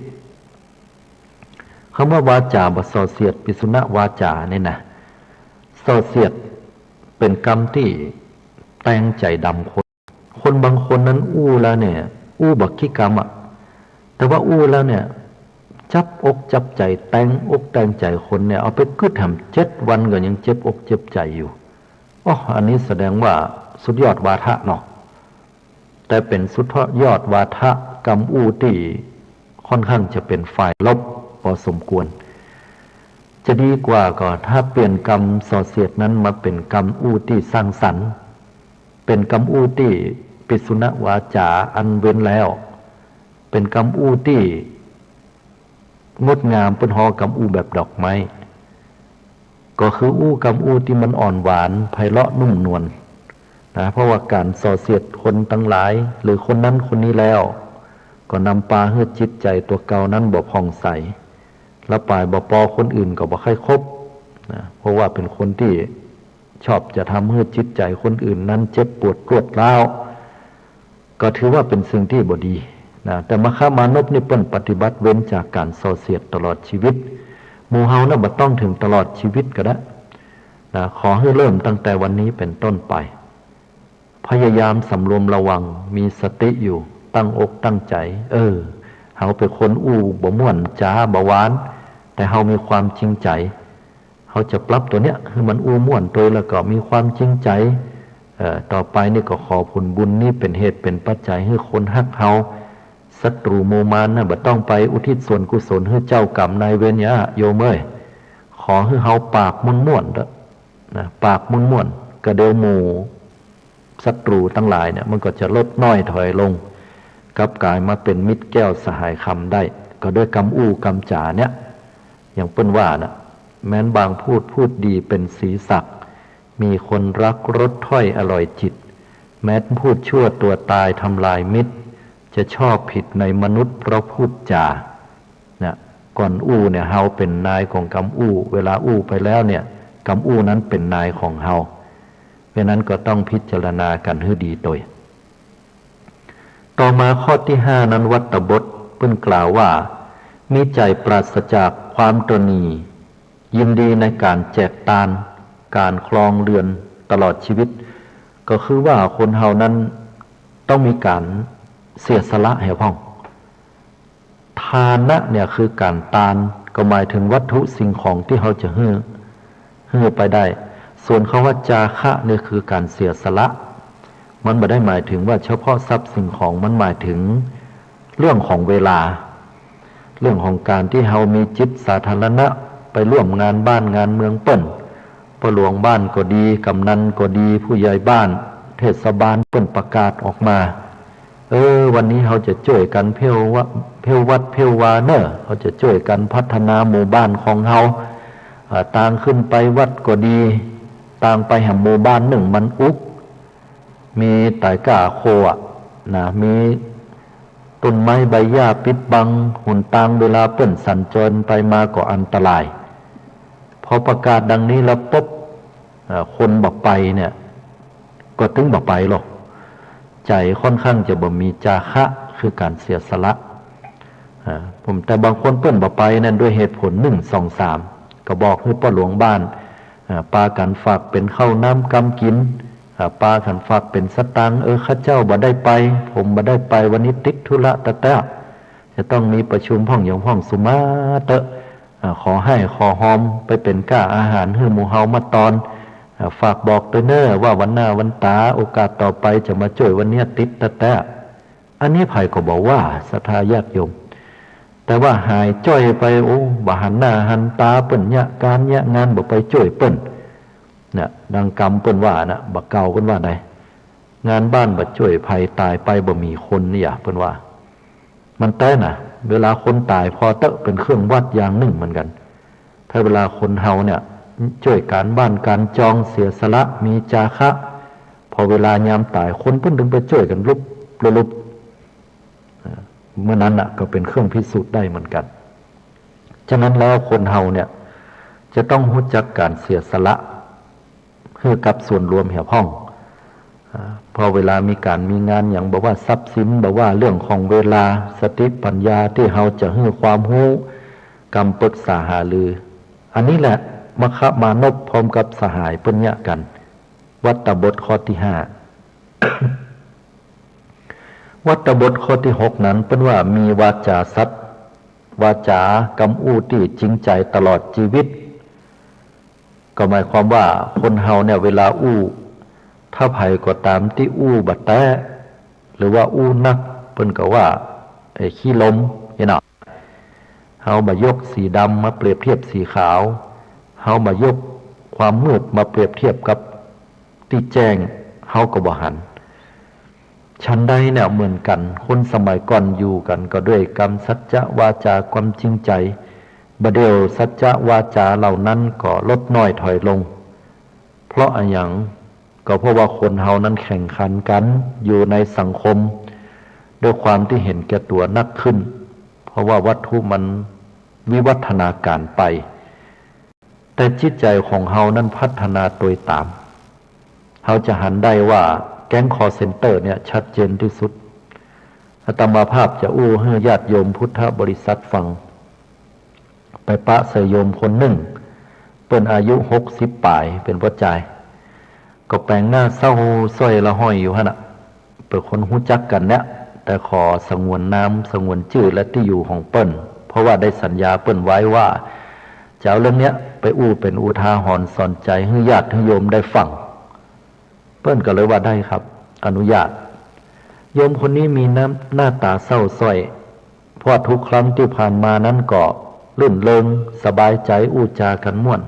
คำว่าวาจาบ่ส่อเสียด ปิสุณวาจานี่นะ ส่อเสียดเป๋นกำตี้แตงใจ๋ดำคน คนบางคนนั้นอู้แล้วเนี่ย อู้บ่ขี้กำอะ แต่ว่าอู้แล้วเนี่ย จับอกจับใจ๋ แตงอกแตงใจ๋คนเนี่ย เอาไปกึ๊ดแหมเจ็ดวันก็ยังเจ็บอกเจ็บใจ๋อยู่ อ้อ อันนี้แสดงว่าสุดยอดวาทะเนาะ แต่เป๋นสุดยอดวาทะกำอู้ตี้ค่อนข้างจะเป๋นฝ่ายลบพอสมควร จะดีกว่าก็ถ้าเปลี่ยนกำส่อเสียดนั้นมาเป๋นกำอู้ตี้สร้างสรรค์ เป๋นกำอู้ตี้ปิสุณวาจาอันเว้นแล้ว เป๋นกำอู้ตี้งดงาม เปิ้นฮ้องกำอู้แบบดอกไม้ ก็คืออู้กำอู้ตี้มันอ่อนหวานไพเราะนุ่มนวลนะ เพราะว่าก๋านส่อเสียดคนตังหลาย หรือคนนั้นคนนี้แล้ว ก็นำปาหื้อจิตใจ๋ตั๋วเก่านั้นบ่ผ่องใส แล้วป๋ายบ่ปอคนอื่นก็บ่ใค่คบนะ เพราะว่าเป๋นคนตี้ชอบจะทำหื้อจิตใจ๋คนอื่นนั้นเจ็บปวดรวดร้าว ก็ถือว่าเป๋นสิ่งตี้บ่ดีนะ แต่มัคคมานพนี่เปิ้นปฏิบัติเว้นจากก๋านส่อเสียดตลอดชีวิต หมู่เฮานะบ่ต้องเถิงตลอดชีวิตก็ได้นะ ขอหื้อเริ่มตั้งแต่วันนี้เป๋นต้นไป พยายามสำรวมระวัง มีสติอยู่ ตั้งอกตั้งใจ๋ เออ เฮาเป๋นคนอู้บ่ม่วน จ๋าบ่หวาน แต่เฮามีความจริงใจ๋ เฮาจะปรับตั๋วเนี้ยหื้อมันอู้ม่วนตวย แล้วก็มีความจริงใจ๋ เอ่อ ต่อไปนี่ก็ขอผลบุญนี้เป๋นเหตุเป๋นปัจจัยหื้อคนฮักเฮา ศัตรูหมู่มารนะ บ่ต้องไปอุทิศส่วนกุศลหื้อเจ้ากรรมนายเวรยะ โยมเอ้ย ขอหื้อเฮาปากม่วนๆ เต๊อะนะ ปากม่วนๆ ก็เดี๋ยวหมู่ศัตรูตังหลายเนี่ย มันก็จะลดน้อยถอยลง กลับก๋ายมาเป๋นมิตรแก้วสหายคำได้ ก็ด้วยกำอู้กำจ๋าเนี่ย อย่างเปิ้นว่านะ แม้นบางพูดพูดดีเป๋นสีสัก มีคนรักรสถ้อยอร่อยจิต แม้นพูดชั่วตัวตายทำลายมิตร จะชอบผิดในมนุษย์เพราะพูดจ๋า นะ ก่อนอู้เนี่ย เฮาเป๋นนายของกำอู้ เวลาอู้ไปแล้วเนี่ย กำอู้นั้นเป๋นนายของเฮา เพราะนั้นก็ต้องพิจารณากั๋นหื้อดีตวย ต่อมาข้อตี้ห้านั้น วัตตบทเปิ้นกล่าวว่า มีใจ๋ปราศจากความตระหนี่ ยินดีในก๋านแจกตาน ก๋านครองเรือนตลอดชีวิต ก็คือว่าคนเฮานั้นต้องมีก๋านเสียสละแหพ่อง ทานะเนี่ยคือก๋านตาน ก็หมายเถิงวัตถุสิ่งของตี้เฮาจะหื้อ หื้อไปได้ ส่วนคำว่าจาคะเนี่ยคือก๋านเสียสละ มันบ่ได้หมายเถิงว่าเฉพาะทรัพย์สิ่งของ มันหมายเถิงเรื่องของเวลา เรื่องของการตี้เฮามีจิตสาธารณะ ไปร่วมงานบ้านงานเมืองเปิ้น ป้อหลวงบ้านก็ดี กำนันก็ดี ผู้ใหญ่บ้าน เทศบาลเปิ้นประกาศออกมา เออ วันนี้เฮาจะจ้วยกั๋นเผ้ววัด เผ้ววัดเผ้ววาเน่อ เฮาจะจ้วยกั๋นพัฒนาหมู่บ้านของเฮา อ่า ตางขึ้นไปวัดก็ดี ตางไปแหมหมู่บ้านนึ่งมันอุก มีต๋ายก้าโคอะนะ มีต้นไม้ใบหญ้าปิดบังหนตาง เวลาเปิ้นสัญจรไปมาก็อันตราย พอประกาศดังนี้แล้วปุ๊บ เอ่อ คนบ่ไปเนี่ย ก็ตึงบ่ไปหรอก ใจ๋ค่อนข้างจะบ่มีจาคะ คือก๋านเสียสละ อ่า ผม แต่บางคนเปิ้นบ่ไปนั่นด้วยเหตุผลหนึ่ง สอง สาม ก็บอกหื้อป้อหลวงบ้าน อ่า ปากั๋นฝากเป๋นข้าวน้ำกำกิ๋น อ่า ปากั๋นฝากเป๋นสตางค์ เออ ข้าเจ้าบ่ได้ไป ผมบ่ได้ไป วันนี้ติดธุระแต๊ๆ จะต้องมีประชุมพ่องหยองพ่องสุมาเต๊อะ อ่า ขอไห้ขอฮอมไปเป๋นก้าอาหารหื้อหมู่เฮามาตอน อ่า ฝากบอกตวยเน่อว่าวันหน้าวันต๋าโอกาสต่อไปจะมาจ้วย วันเนี้ยติดแต๊ๆ อันนี้ใผก็บ่ว่าศรัทธาญาติโยม แต่ว่าหายจ้อยไป โอ้ บ่หันหน้าหันต๋าเปิ้น เยียะก๋านเยียะงาน บ่ไปจ้วยเปิ้น เนี่ย ดังกำเปิ้นว่านะ บ่าเก่าเปิ้นว่าได งานบ้านบ่จ้วยใผ ต๋ายไปบ่มีคนนี่หยา เปิ้นว่า มันแต๊นะ เวลาคนต๋ายผ่อเต๊อะ เป๋นเครื่องวัดอย่างนึ่งเหมือนกั๋น ถ้าเวลาคนเฮาเนี่ย จ้วยก๋านบ้านก๋านจอง เสียสละ มีจาคะ พอเวลายามต๋าย คนเปิ้นตึงไปจ้วยกั๋นลุบลุบ อ่า เมื่อนั้นน่ะ ก็เป๋นเครื่องพิสูจน์ได้เหมือนกั๋น ฉะนั้นแล้วคนเฮาเนี่ย จะต้องฮู้จักก๋านเสียสละ หื้อกับส่วนรวมเหียพ่อง อ่า เพราะเวลามีก๋านมีงานหยัง บ่ว่าทรัพย์สิน บ่ว่าเรื่องของเวลา สติปัญญาตี้เฮาจะหื้อความฮู้ กำปรึกษาหารือ อันนี้แหละ มัคคมานพพร้อมกับสหายเปิ้นเยียะกั๋น วัตตบทข้อตี้ห้า วัตตบทข้อตี้หกนั้น เปิ้นว่ามีวาจาสัตย์ วาจากำอู้ตี้จริงใจ๋ตลอดจีวิต ก็หมายความว่าคนเฮาเนี่ยเวลาอู้ ถ้าใผก็ต๋ามตี้อู้บ่แต๊ หรือว่าอู้นัก เปิ้นก็ว่า เอ่อ ขี้ลม นี่เนาะ เฮาบ่ยกสีดำมาเปรียบเทียบสีขาว เฮาบ่ยกความมืดมาเปรียบเทียบกับตี้แจ้ง เฮาก็บ่หัน ฉันใดเนี่ยเหมือนกั๋น คนสมัยก่อนอยู่กั๋นก็ด้วยกำสัจจะวาจากำจริงใจ๋ บ่าเดี่ยวสัจจะวาจาเหล่านั้นก็ลดน้อยถอยลง เพราะอะหยัง ก็เพราะว่าคนเฮานั้นแข่งขันกั๋นอยู่ในสังคม ด้วยความตี้เห็นแก่ตั๋วนักขึ้น เพราะว่าวัตถุมันวิวัฒนาก๋ารไป แต่จิตใจ๋ของเฮานั้นพัฒนาโตยต๋าม เฮาจะหันได้ว่าแก๊งคอลเซ็นเตอร์เนี่ยชัดเจนตี้สุด อาตมาภาพจะอู้หื้อญาติโยมพุทธบริษัทฟัง ไปปะใส่โยมคนนึ่ง เปิ้นอายุหกสิบป๋าย เป๋นป้อจาย ก็แป๋งหน้าเศร้าสร้อยละห้อยอยู่หั้นน่ะ เปิ้นคนฮู้จักกั๋นเนี่ย แต่ขอสงวนนาม สงวนจื้อและตี้อยู่ของเปิ้น เพราะว่าได้สัญญาเปิ้นไว้ว่า จะเอาเรื่องเนี้ยไปอู้เป๋นอุทาหรณ์สอนใจ๋หื้อญาติหื้อโยมได้ฟัง เปิ้นก็เลยว่าได้ครับ อนุญาต โยมคนนี้มีน้ำ หน้าต๋าเศร้าสร้อย เพราะทุกครั้งตี้ผ่านมานั้นก็รื่นเริง สบายใจ๋ อู้จากั๋นม่วน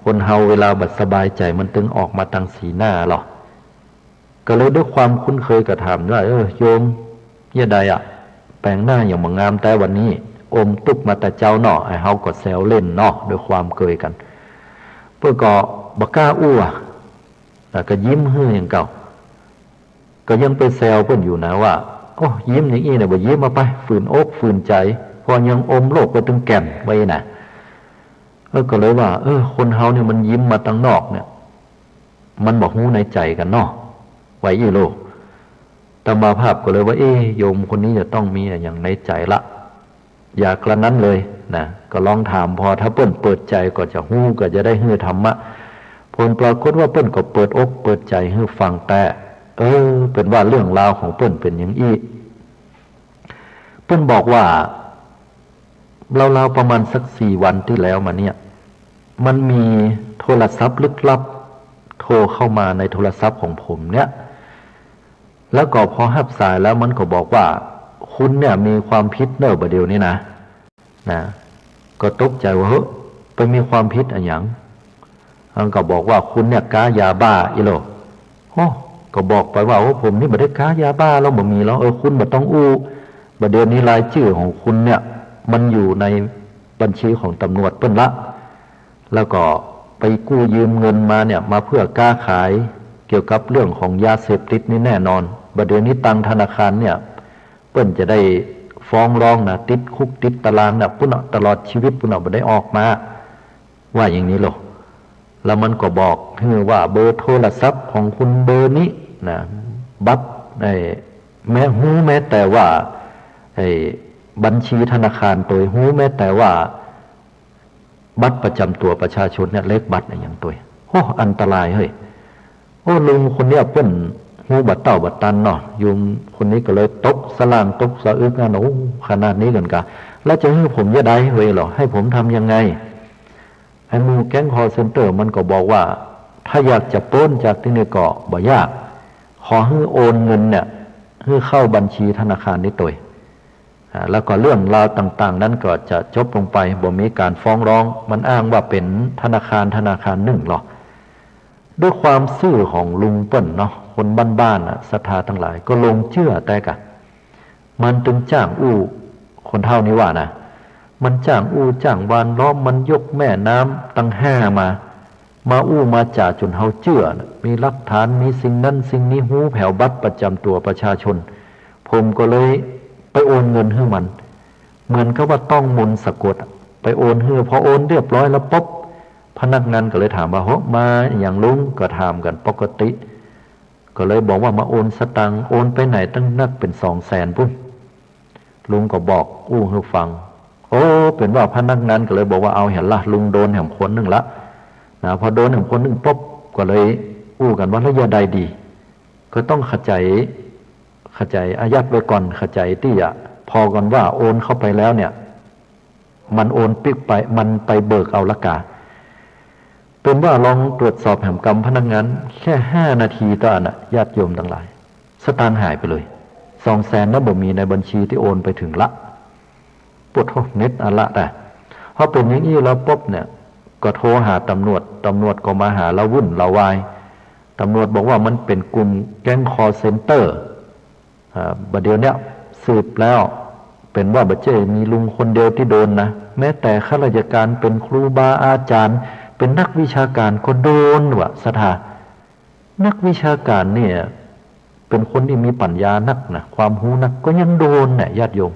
คนเฮาเวลาบ่สบายใจ๋มันตึงออกมาตางสีหน้าหรอ ก็เลยด้วยความคุ้นเคยก็ถามว่า เออ โยม เยียะใดอะ แป๋งหน้าหยังบ่งามแต๊วันนี้ อมตุ๊บมาแต่เจ๊าเนาะ ไอ้เฮาก็แซวเล่นเนาะ ด้วยความเกยกั๋น เปิ้นก็บ่กล้าอู้อะ แล้วก็ยิ้มหื้ออย่างเก่า ก็ยังไปแซวเปิ้นอยู่นะว่า โอ้ ยิ้มอย่างอี้เนี่ย บ่ยิ้ม เอาไป ฝืนอกฝืนใจ๋ เพราะยังอมโลกไปตึงแก่น ว่าอี้นะ เออ ก็เลยว่า เออ คนเฮาเนี่ยมันยิ้มมาตางนอกเนี่ย มันบ่ฮู้ในใจ๋กั๋นเนาะ ว่าอี้โลก อาตมาภาพก็เลยว่า เอ๊ะ โยมคนนี้จะต้องมีอะหยังในใจ๋ละ อย่ากระนั้นเลยนะ ก็ลองถาม พอถ้าเปิ้นเปิดใจ๋ก็จะฮู้ ก็จะได้หื้อธรรมะ ผลปรากฏว่าเปิ้นก็เปิดอกเปิดใจ๋หื้อฟังแต๊ เออ เปิ้นว่าเรื่องราวของเปิ้นเป๋นอย่างอี้ เปิ้นบอกว่า ราวๆ ประมาณสักสี่วันตี้แล้วมาเนี่ย มันมีโทรศัพท์ลึกลับโทรเข้ามาในโทรศัพท์ของผมเนี่ย แล้วก็พอฮับสายแล้วมันก็บอกว่า คุณเนี่ยมีความผิดเน่อบ่าเดี่ยวนี้นะ นะ ก็ตกใจ๋ว่า เฮ้อ ไปมีความผิดอะหยัง มันก็บอกว่า คุณเนี่ยก๊ายาบ้าอี้โล โอ้ ก็บอกไปว่า โอ้ ผมนี่บ่ได้ก๊ายาบ้าลอ บ่มีลอ เออ คุณบ่ต้องอู้ บ่าเดี่ยวนี้รายจื้อของคุณเนี่ย มันอยู่ในบัญชีของต๋ำรวจเปิ้นละ แล้วก็ไปกู้ยืมเงินมาเนี่ย มาเพื่อก๊าขายเกี่ยวกับเรื่องของยาเสพติดนี่แน่นอน บ่าเดี่ยวนี้ตังธนาคารเนี่ย เปิ้นจะได้ฟ้องร้องนะ ติดคุกติดตารางนะ ปุ้นน่ะ ตลอดชีวิตปุ้นน่ะ บ่ได้ออกมา ว่าอย่างนี้โล แล้วมันก็บอกหื้อว่าเบอร์โทรศัพท์ของคุณเบอร์นี้นะ บัตร ไอ้ แม้ ฮู้แม้แต่ว่า ไอ้ บัญชีธนาคารตวย ฮู้แม้แต่ว่า บัตรประจำตั๋วประชาชนเนี่ย เลขบัตรอะหยังตวย โอ้ อันตรายเฮ้ย โอ้ ลุงคนเนี้ยเปิ้นฮู้บ่าเต้าบ่าตันเนาะ โยมคนนี้ก็เลยตกสะหล้างตกสะอึกนะ โอ้ ขนาดนี้กั๋นกา แล้วจะหื้อผมจะใดเฮ้ยลอ ให้ผมทำยังไง ไอ้หมู่แก๊งคอลเซ็นเตอร์มันก็บอกว่า ถ้าอยากจะป๊นจากตี้นี่ก็บ่ยาก ขอหื้อโอนเงินเนี่ย หื้อเข้าบัญชีธนาคารนี้ตวย อ่า แล้วก็เรื่องราวต่างๆ นั้นก็จะจบลงไป บ่มีก๋านฟ้องร้อง มันอ้างว่าเป๋นธนาคารธนาคารนึ่งลอ ด้วยความซื่อของลุงเปิ้นเนาะ คนบ้านๆ น่ะ ศรัทธาตังหลาย ก็หลงเจื้อแต๊กะ มันตึงจ้างอู้ คนเฒ่านี้ว่านะ มันจ้างอู้จ้างวานล้อม มันยกแม่น้ำตังห้ามา มาอู้มาจ๋าจ๋นเฮาเจื้อนะ มีหลักฐาน มีสิ่งนั้นสิ่งนี้ ฮู้แผวบัตรประจำตั๋วประชาชน ผมก็เลยไปโอนเงินหื้อมัน เหมือนกับว่าต้องมนต์สะกดอะ ไปโอนหื้อ พอโอนเรียบร้อยแล้วปุ๊บ พนักงานก็เลยถามว่า โห มาอะหยังลุง ก็ถามกั๋นปกติ ก็เลยบอกว่ามาโอนสตางค์ โอนไปไหนตั้งนักเป๋นสองแสนปุ้น ลุงก็บอกอู้หื้อฟัง โอ้ เป๋นว่าพนักงานก็เลยบอกว่า เอาแหมละ ลุงโดนแหมคนนึ่งละ นะ พอโดนแหมคนนึ่งปุ๊บ ก็เลยอู้กั๋นว่า แล้วจะใดดี ก็ต้องขะใจ๋ ขะใจ๋อายัดไว้ก่อน ขะใจ๋ตี้จะผ่อก่อนว่าโอนเข้าไปแล้วเนี่ย มันโอนปิ๊กไป มันไปเบิกเอาละกา เป๋นว่าลองตรวจสอบแหมกำ พนักงาน แค่ห้านาทีเต้าอั้นน่ะ ญาติโยมตังหลาย สตางค์หายไปเลย สองแสนนั้นบ่มีในบัญชีตี้โอนไปเถิงละ ปวดหัวเน็ตอะละ แต่พอเป๋นอย่างอี้แล้วปุ๊บเนี่ย ก็โทรหาต๋ำรวจ ต๋ำรวจก็มาหาละวุ่นละวาย ต๋ำรวจบอกว่ามันเป๋นกลุ่มแก๊งคอลเซ็นเตอร์ อ่า บ่าเดี่ยวเนี้ยสืบแล้ว เป๋นว่าบ่ใจ้มีลุงคนเดียวตี้โดนนะ แม้แต่ข้าราชการ เป๋นครูบาอาจ๋ารย์ เป๋นนักวิชาก๋านก็โดนว่ะ ศรัทธา นักวิชาก๋านเนี่ย เป๋นคนตี้มีปั๋ญญานักนะ ความฮู้นัก ก็ยังโดนเนี่ย ญาติโยม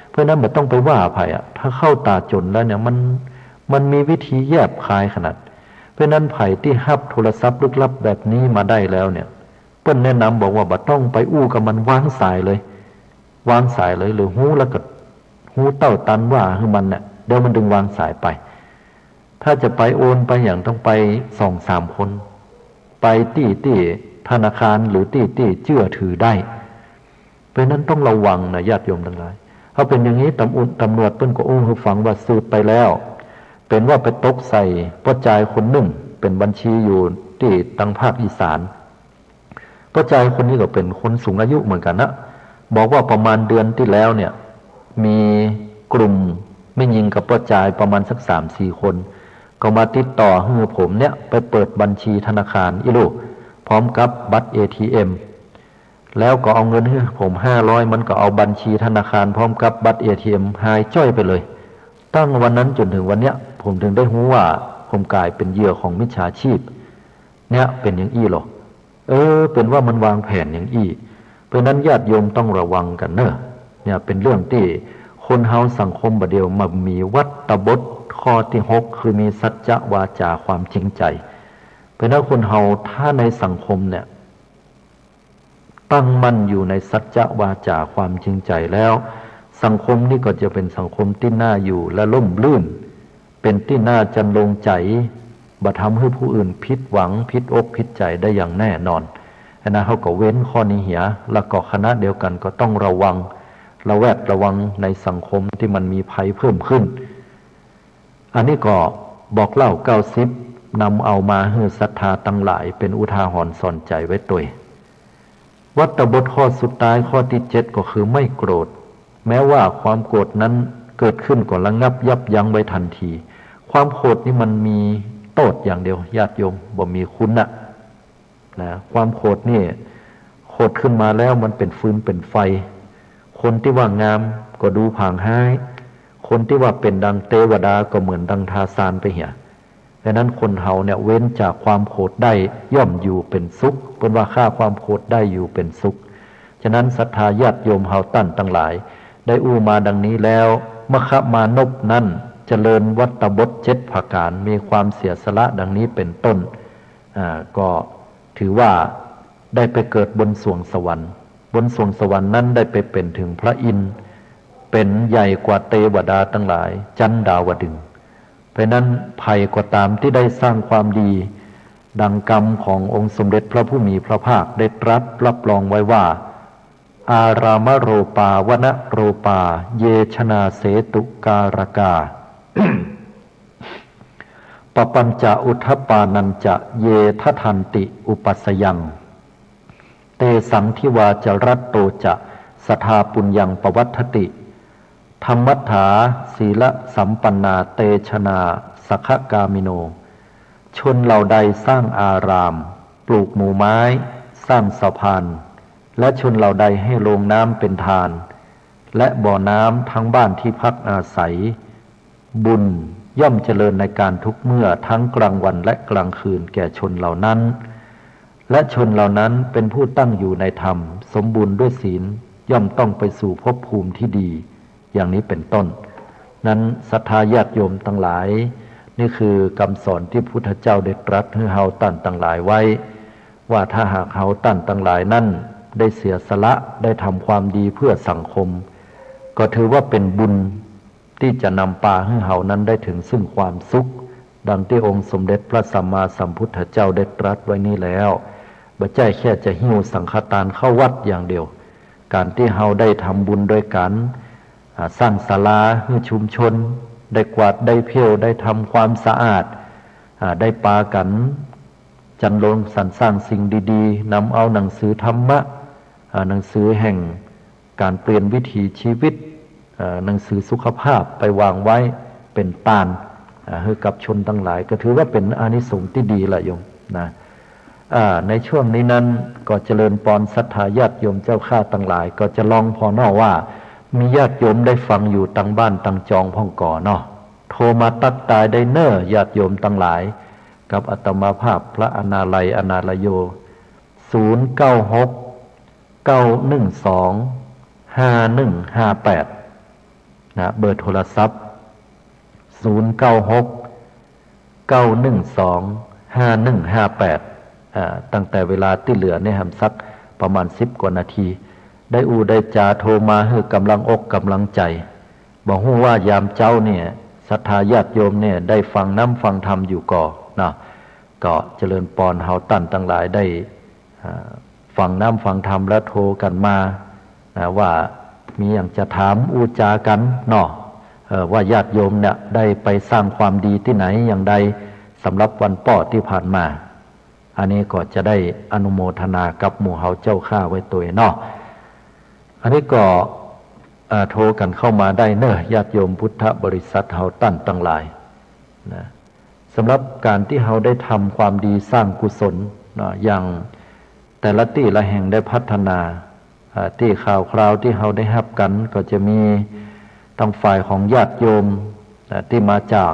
เพราะฉะนั้นบ่ต้องไปว่าใผอะ ถ้าเข้าต๋าจ๋นแล้วเนี่ย มัน มันมีวิธีแยบคายขนาด เพราะฉะนั้นใผตี้ฮับโทรศัพท์ลึกลับแบบนี้มาได้แล้วเนี่ย เปิ้นแนะนำบอกว่าบ่ต้องไปอู้กับมัน วางสายเลย วางสายเลย หรือฮู้แล้วก็ฮู้เต้าตันว่าหื้อมันเนี่ย เดี๋ยวมันตึงวางสายไป ถ้าจะไปโอนไปอะหยังต้องไปสองสามคน ไปตี้ตี้ธนาคารหรือตี้ตี้เจื้อถือได้ เพราะฉะนั้นต้องระวังนะญาติโยมตังหลาย พอเป๋นอย่างนี้ต๋ำอุ- ต๋ำรวจเปิ้นก็อู้หื้อฟังว่าสืบไปแล้ว เป๋นว่าไปตกใส่ป้อจายคนนึ่ง เป๋นบัญชีอยู่ตี้ตังภาคอีสาน ป้อจายคนนี้ก็เป๋นคนสูงอายุเหมือนกั๋นนะ บอกว่าประมาณเดือนตี้แล้วเนี่ย มีกลุ่มแม่ญิงกับป้อจายประมาณสักสามสี่คน ก็มาติดต่อหื้อผมเนี่ยไปเปิดบัญชีธนาคารอี้ลูก พร้อมกับบัตรเอทีเอ็ม แล้วก็เอาเงินหื้อผมห้าร้อย มันก็เอาบัญชีธนาคารพร้อมกับบัตรเอทีเอ็มหายจ้อยไปเลย ตั้งวันนั้นจ๋นเถิงวันเนี้ย ผมเถิงได้ฮู้ว่าผมก๋ายเป๋นเหยื่อของมิจฉาชีพ เนี่ยเป๋นอย่างอี้ลอ เออ เป๋นว่ามันวางแผนอย่างอี้ เพราะฉะนั้นญาติโยมต้องระวังกั๋นเน่อ เนี่ยเป๋นเรื่องตี้คนเฮาสังคมบ่าเดี่ยวมันมีวัตรบทข้อตี้หก คือมีสัจจะวาจาความจริงใจ๋ เพราะฉะนั้นคนเฮาถ้าในสังคมเนี่ย ตั้งมั่นอยู่ในสัจจะวาจาความจริงใจ๋แล้ว สังคมนี้ก็จะเป๋นสังคมตี้น่าอยู่และร่มรื่น เป๋นตี้น่าจันโลงใจ๋ บ่ทำหื้อผู้อื่นผิดหวัง ผิดอกผิดใจ๋ได้อย่างแน่นอน อันนั้นเฮาก็เว้นข้อนี้เหีย แล้วก็ขณะเดียวกั๋นก็ต้องระวัง ระแวดระวังในสังคมตี้มันมีภัยเพิ่มขึ้น อันนี้ก็บอกเล่าเก้าสิบ นำเอามาหื้อศรัทธาตังหลายเป๋นอุทาหรณ์สอนใจ๋ไว้ตวย วัตรบทข้อสุดท้ายข้อตี้เจ็ดก็คือไม่โกรธ แม้ว่าความโกรธนั้น เกิดขึ้นก็ระงับยับยั้งไว้ทันที ความโขดนี่มันมีโต้ษอย่างเดียว ญาติโยม บ่มีคุณน่ะ นะ ความโขดนี่ โขดขึ้นมาแล้วมันเป๋นฟืนเป๋นไฟ คนตี้ว่างามก็ดูผางฮ้าย คนตี้ว่าเป๋นดังเตวดาก็เหมือนดังทาซานไปเหีย ดังนั้นคนเฮาเนี่ยเว้นจากความโขดได้ย่อมอยู่เป๋นสุข เปิ้นว่าฆ่าความโขดได้อยู่เป๋นสุข ฉะนั้นศรัทธาญาติโยมเฮาต้านตังหลาย ได้อู้มาดังนี้แล้ว มคคมานพนั้นเจริญวัตตบทเจ็ดประก๋าน มีความเสียสละดังนี้เป๋นต้น อ่า ก็ถือว่าได้ไปเกิดบนสวงสวรรค์ บนสวงสวรรค์นั้นได้ไปเป๋นเถิงพระอินทร์ เป๋นใหญ่กว่าเตวดาตังหลาย จันดาวดึงส์ เพราะฉะนั้นใผก็ต๋ามตี้ได้สร้างความดี ดังกำขององค์สมเด็จพระผู้มีพระภาคได้ตรัสรับรองไว้ว่า อารามโรปา วนโรปา เย ชนาเสตุการกา ปปัญจะอุทธัปปานัญจะ เย ทัฏฐันติ อุปัสสยัง เตสัง ทิวาจรัตโตจะ สทา ปุญญัง ปวัฏฐติ ธัมมัฏฐา สีลสัมปันนา เต ชนา สขกามิโน ชนเหล่าใดสร้างอาราม ปลูกหมู่ไม้ สร้างสะพาน และชนเหล่าใดหื้อโรงน้ำเป๋นทาน และบ่อน้ำทั้งบ้านตี้พักอาศัย บุญย่อมเจริญในก๋านทุกเมื่อ ทั้งกลางวันและกลางคืนแก่ชนเหล่านั้น และชนเหล่านั้นเป๋นผู้ตั้งอยู่ในธรรม สมบูรณ์ด้วยศีล ย่อมต้องไปสู่ภพภูมิตี้ดี อย่างนี้เป๋นต้น นั้นศรัทธาญาติโยมตังหลาย นี่คือกำสอนตี้พุทธเจ้าได้ตรัสหื้อเฮาต้านตังหลายไว้ ว่าถ้าหากเฮาต้านตังหลายนั้นได้เสียสละ ได้ทำความดีเพื่อสังคม ก็ถือว่าเป๋นบุญ ตี้จะนำปาหื้อเฮานั้นได้เถิงซึ่งความสุข ดังตี้องค์สมเด็จพระสัมมาสัมพุทธเจ้าได้ตรัสไว้นี้แล้ว บ่ใจ้แค่จะหิ้วสังฆทานเข้าวัดอย่างเดียว ก๋านตี้เฮาได้ทำบุญโดยก๋าน อ่า สร้างศาลาหื้อชุมชน ได้กวาด ได้เผี้ยว ได้ทำความสะอาด อ่า ได้ปากั๋น จันโลงสรรสร้างสิ่งดีๆ นำเอาหนังสือธรรมะ อ่า หนังสือแห่งก๋านเปลี่ยนวิถีชีวิต เอ่อ หนังสือสุขภาพไปวางไว้เป๋นตาน อ่า หื้อกับชนตังหลาย ก็ถือว่าเป๋นอานิสงส์ตี้ดีละโยมนะ อ่า ในช่วงนี้นั้นก็เจริญปอนศรัทธาญาติโยมเจ้าข้าตังหลาย ก็จะลองผ่อเนาะว่า มีญาติโยมได้ฟังอยู่ตังบ้านตังจองพ่องก่อเนาะ โทรมาตั๊กตายได้เน่อญาติโยมตังหลาย กับอาตมาภาพพระอนาลัย อนาลโย ศูนย์เก้าหก เก้าหนึ่งสอง ห้าหนึ่งห้าแปด นะ เบอร์โทรศัพท์ ศูนย์เก้าหก เก้าหนึ่งสอง ห้าหนึ่งห้าแปด อ่า ตั้งแต่เวลาตี้เหลือนี่แหมสักประมาณสิบกว่านาที ได้อู้ได้จ๋า โทรมาหื้อกำลังอกกำลังใจ๋ บ่ฮู้ว่ายามเจ๊าเนี่ย ศรัทธาญาติโยมเนี่ย ได้ฟังน้ำฟังธรรมอยู่ก่อเนาะ ก็เจริญปอนเฮาต้านตังหลายได้ อ่า ฟังน้ำฟังธรรมแล้วโทรกั๋นมา นะ ว่ามีหยังจะถามอู้จ๋ากั๋นเนาะ เอ่อ ว่าญาติโยมเนี่ยได้ไปสร้างความดีตี้ไหนอย่างใด สำหรับวันป้อตี้ผ่านมา อันนี้ก็จะได้อนุโมทนากับหมู่เฮาเจ้าข้าไว้ตวยเนาะ อันนี้ก็ เอ่อ โทรกั๋นเข้ามาได้เน่อ ญาติโยมพุทธบริษัทเฮาต้านตังหลาย นะ สำหรับก๋านตี้เฮาได้ทำความดีสร้างกุศลเนาะ อย่างแต่ละตี้ละแห่งได้พัฒนา อ่า ตี้ข่าวคราวตี้เฮาได้ฮับกั๋น ก็จะมีตังฝ่ายของญาติโยม อ่า ตี้มาจาก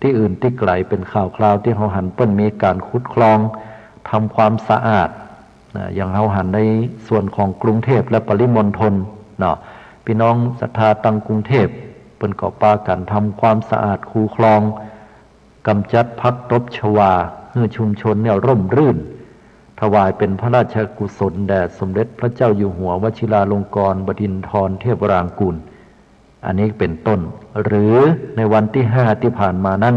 ตี้อื่นตี้ไก๋ เป๋นข่าวคราวตี้เฮาหันเปิ้นมีก๋านขุดคลอง ทำความสะอาด นะ อย่างเฮาหันในส่วนของกรุงเทพฯและปริมณฑลเนาะ ปี้น้องศรัทธาตังกรุงเทพฯ เปิ้นก็ปากั๋นทำความสะอาดคูคลอง ก๋ำจัดผักตบชวา หื้อชุมชนเนี่ยร่มรื่น ถวายเป๋นพระราชกุศลแด่สมเด็จพระเจ้าอยู่หัววชิราลงกรณ์บดินทรเทพวรางกูร อันนี้เป๋นต้น หรือในวันตี้ห้าตี้ผ่านมานั้น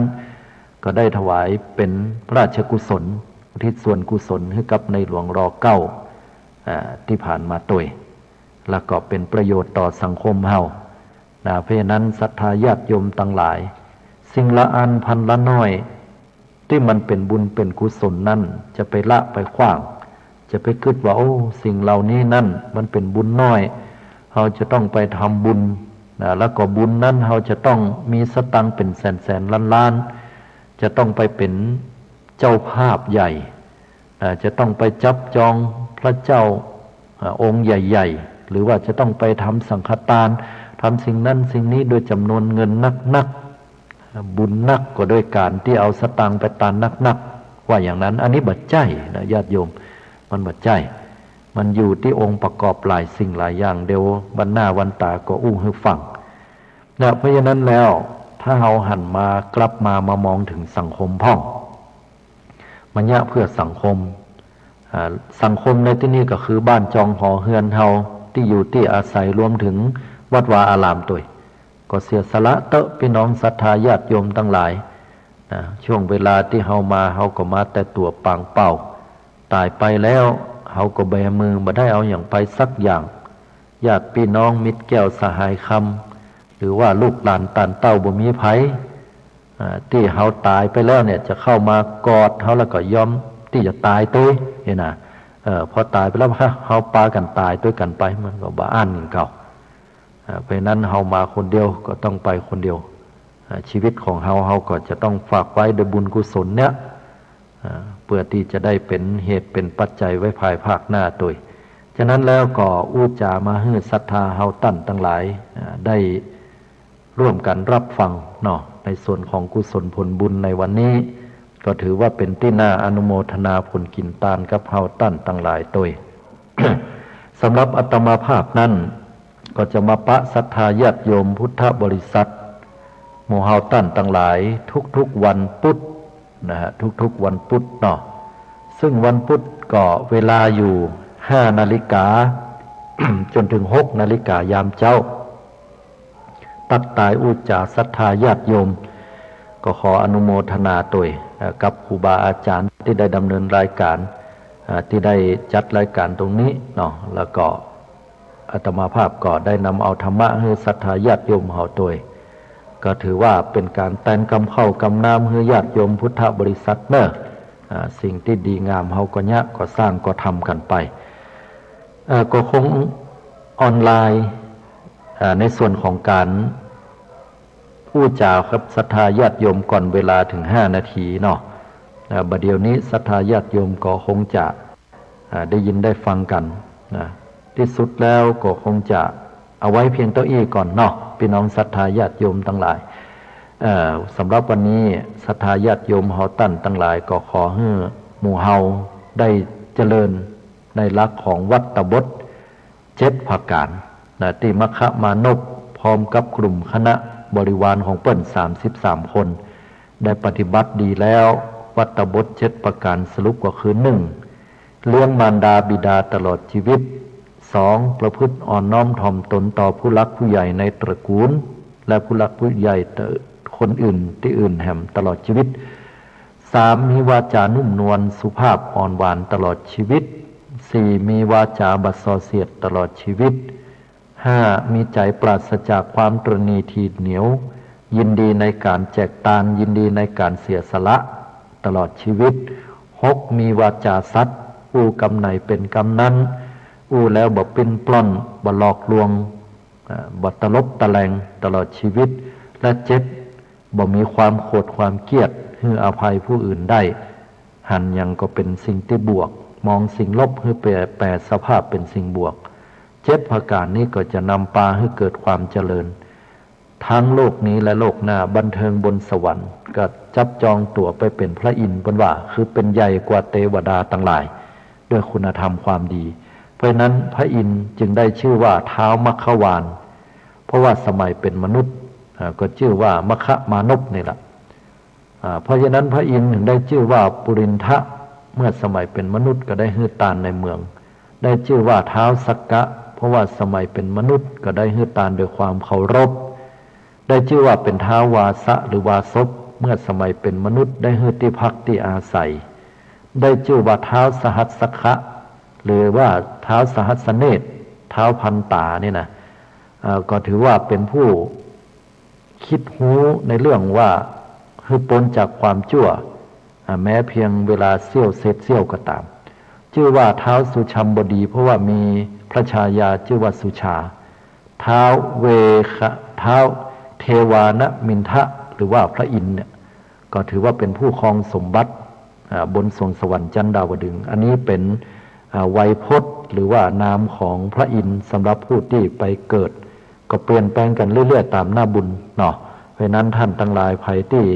ก็ได้ถวายเป๋นพระราชกุศล อุทิศส่วนกุศลหื้อกับในหลวง ร.เก้า อ่า ตี้ผ่านมาตวย แล้วก็เป๋นประโยชน์ต่อสังคมเฮา นะ เพราะฉะนั้นศรัทธาญาติโยมตังหลาย สิ่งละอันพันละน้อย ตี้มันเป๋นบุญเป๋นกุศลนั้น จะไปละไปขว้าง จะไปกึ๊ดว่า โอ้ สิ่งเหล่านี้นั้นมันเป๋นบุญน้อย เฮาจะต้องไปทำบุญ นะ แล้วก็บุญนั้นเฮาจะต้องมีสตางค์เป๋นแสนๆ ล้านๆ จะต้องไปเป๋นเจ้าภาพใหญ่ อ่า จะต้องไปจับจองพระเจ้า อ่า องค์ใหญ่ๆ หรือว่าจะต้องไปทำสังฆทาน ทำสิ่งนั้นสิ่งนี้โดยจ๋ำนวนเงินนักๆ อ่า บุญนักกว่าโดยก๋านตี้เอาสตางค์ไปตานนักๆ ว่าอย่างนั้น อันนี้บ่ใจ้นะญาติโยม มันบ่ใจ้ มันอยู่ตี้องค์ประกอบหลายสิ่งหลายอย่าง เดี๋ยววันหน้าวันต๋าก็อู้หื้อฟังนะ เพราะฉะนั้นแล้ว ถ้าเฮาหันมากลับมา มามองเถิงสังคมพ่อง มายะเพื่อสังคม อ่า สังคมในตี้นี่ก็คือบ้านจองหอเฮือนเฮา ตี้อยู่ตี้อาศัย รวมเถิงวัดวาอารามตวย ก็เสียสละเต๊อะ ปี้น้องศรัทธาญาติโยมตังหลายนะ ช่วงเวลาตี้เฮามา เฮาก็มาแต่ตั๋วปางเปล่า ต๋ายไปแล้ว เฮาก็แบมือ บ่ได้เอาหยังไปสักอย่าง ญาติปี้น้องมิตรแก้วสหายคำ หรือว่าลูกหลานต้านเต้าบ่มีใผ อ่า ตี้เฮาต๋ายไปแล้วเนี่ย จะเข้ามากอดเฮาแล้วก็ยอมตี้จะต๋ายตวย นี่นะ เออ พอต๋ายไปแล้ว เฮาปากั๋นต๋ายตวยกั๋นไป มันก็บ่อั้นเก่า อ่า เพราะฉะนั้นเฮามาคนเดียวก็ต้องไปคนเดียว อ่า ชีวิตของเฮา เฮาก็จะต้องฝากไว้โดยบุญกุศลเนี่ย อ่า เปื้อตี้จะได้เป๋นเหตุเป๋นปัจจัยไว้ภายภาคหน้าตวย ฉะนั้นแล้วก็อู้จ๋ามาหื้อศรัทธาเฮาต้านตังหลาย อ่า ได้ร่วมกั๋นรับฟังเนาะ ในส่วนของกุศลผลบุญในวันนี้ ก็ถือว่าเป๋นตี้น่าอนุโมทนาผลกิ๋นตานกับเฮาต้านตังหลายตวย สำหรับอาตมาภาพนั้น ก็จะมาปะศรัทธาญาติโยมพุทธบริษัท หมู่เฮาต้านตังหลายทุกๆวันพุธนะฮะ ทุกๆวันพุธเนาะ ซึ่งวันพุธก็เวลาอยู่ห้านาฬิกา จ๋นเถิงหกนาฬิกายามเจ๊า ตั๊กตายอู้จ๋าศรัทธาญาติโยม ก็ขออนุโมทนาตวย เอ่อ กับครูบาอาจ๋ารย์ตี้ได้ดำเนินรายก๋าน เอ่อ ตี้ได้จัดรายก๋านตรงนี้เนาะ แล้วก็ อาตมาภาพก็ได้นำเอาธรรมะหื้อศรัทธาญาติโยมเฮาตวย ก็ถือว่าเป๋นก๋านแตนกำข้าวกำน้ำหื้อญาติโยมพุทธบริษัทเน่อ อ่า สิ่งตี้ดีงามเฮาก็เยียะก็สร้างก็ทำกั๋นไป เอ่อ ก็คงออนไลน์ อ่า ในส่วนของก๋าน อู้จ๋ากับศรัทธาญาติโยมก่อนเวลาเถิงห้านาทีเนาะ อ่า บ่าเดี่ยวนี้ศรัทธาญาติโยมก็คงจะ อ่า ได้ยินได้ฟังกั๋นนะ ตี้สุดแล้วก็คงจะเอาไว้เพียงเต้าอี้ก่อนเนาะ ปี้น้องศรัทธาญาติโยมตังหลาย เอ่อ สำหรับวันนี้ศรัทธาญาติโยมเฮาต้านตังหลายก็ขอหื้อหมู่เฮาได้เจริญในหลักของวัตรบท เจ็ดประก๋านนะ ตี้มัคคมานพพร้อมกับกลุ่มคณะบริวารของเปิ้นสามสิบสามคน ได้ปฏิบัติดีแล้ว วัตรบทเจ็ดประก๋านสรุปก็คือ หนึ่ง เลี้ยงมารดาบิดาตลอดชีวิต สอง ประพฤติอ่อนน้อมถ่อมตนต่อผู้หลักผู้ใหญ่ในตระกูล และผู้หลักผู้ใหญ่คนอื่นตี้อื่นแหมตลอดชีวิต สาม มีวาจานุ่มนวลสุภาพอ่อนหวานตลอดชีวิต สี่ มีวาจาบ่ส่อเสียดตลอดชีวิต ห้า มีใจ๋ปราศจากความตระหนี่ถี่เหนียว ยินดีในก๋านแจกตาน ยินดีในก๋านเสียสละตลอดชีวิต หก มีวาจาสัตย์ อู้กำไหนเป๋นกำนั้น อู้แล้วบ่ปิ้นปล้อน บ่หลอกลวง อ่า บ่ตะลบตะแลงตลอดชีวิต และเจ็ด บ่มีความโขดความเคียด หื้ออภัยผู้อื่นได้ หันหยังก็เป๋นสิ่งตี้บวก มองสิ่งลบหื้อแปร แปรสภาพเป๋นสิ่งบวก เจ็ดประก๋านนี้ก็จะนำปาหื้อเกิดความเจริญ ทั้งโลกนี้และโลกหน้า บันเทิงบนสวรรค์ ก็จับจองตั๋วไปเป๋นพระอินทร์ เปิ้นว่า คือเป๋นใหญ่กว่าเตวดาตังหลาย ด้วยคุณธรรมความดี เพราะฉะนั้นพระอินทร์จึงได้จื้อว่าท้าวมัคควาน เพราะว่าสมัยเป๋นมนุษย์ อ่า ก็จื้อว่ามัคคมานพนี่แหละ อ่า เพราะฉะนั้นพระอินทร์ถึงได้จื้อว่าปุรินทะ เมื่อสมัยเป๋นมนุษย์ก็ได้หื้อตานในเมือง ได้จื้อว่าท้าวสักกะ เพราะว่าสมัยเป๋นมนุษย์ก็ได้หื้อตานด้วยความเคารพ ได้จื้อว่าเป๋นท้าววาสะหรือวาสบ เมื่อสมัยเป๋นมนุษย์ได้หื้อตี้พักตี้อาศัย ได้จื้อว่าท้าวสหัสสคะ หรือว่าท้าวสหัสสเนตร ท้าวพันต๋านี่นะ เอ่อ ก็ถือว่าเป๋นผู้ คิดฮู้ในเรื่องว่าหื้อป๊นจากความจั่ว อ่า แม้เพียงเวลาเสี้ยวเศษเสี้ยวก็ต๋าม จื้อว่าท้าวสุชัมบดี เพราะว่ามีพระชายาจื้อว่าสุชา ท้าวเวคะ ท้าวเทวานะมินทะ หรือว่าพระอินทร์เนี่ย ก็ถือว่าเป็นผู้ครองสมบัติ อ่า บนสวงสวรรค์ชั้นดาวดึงส์ อันนี้เป็น อ่า ไวยพจน์ หรือว่านามของพระอินทร์สำหรับผู้ตี้ไปเกิด ก็เปลี่ยนแปลงกั๋นเรื่อยๆ ต๋ามหน้าบุญเนาะ เพราะฉะนั้นต้านตังหลายใผตี้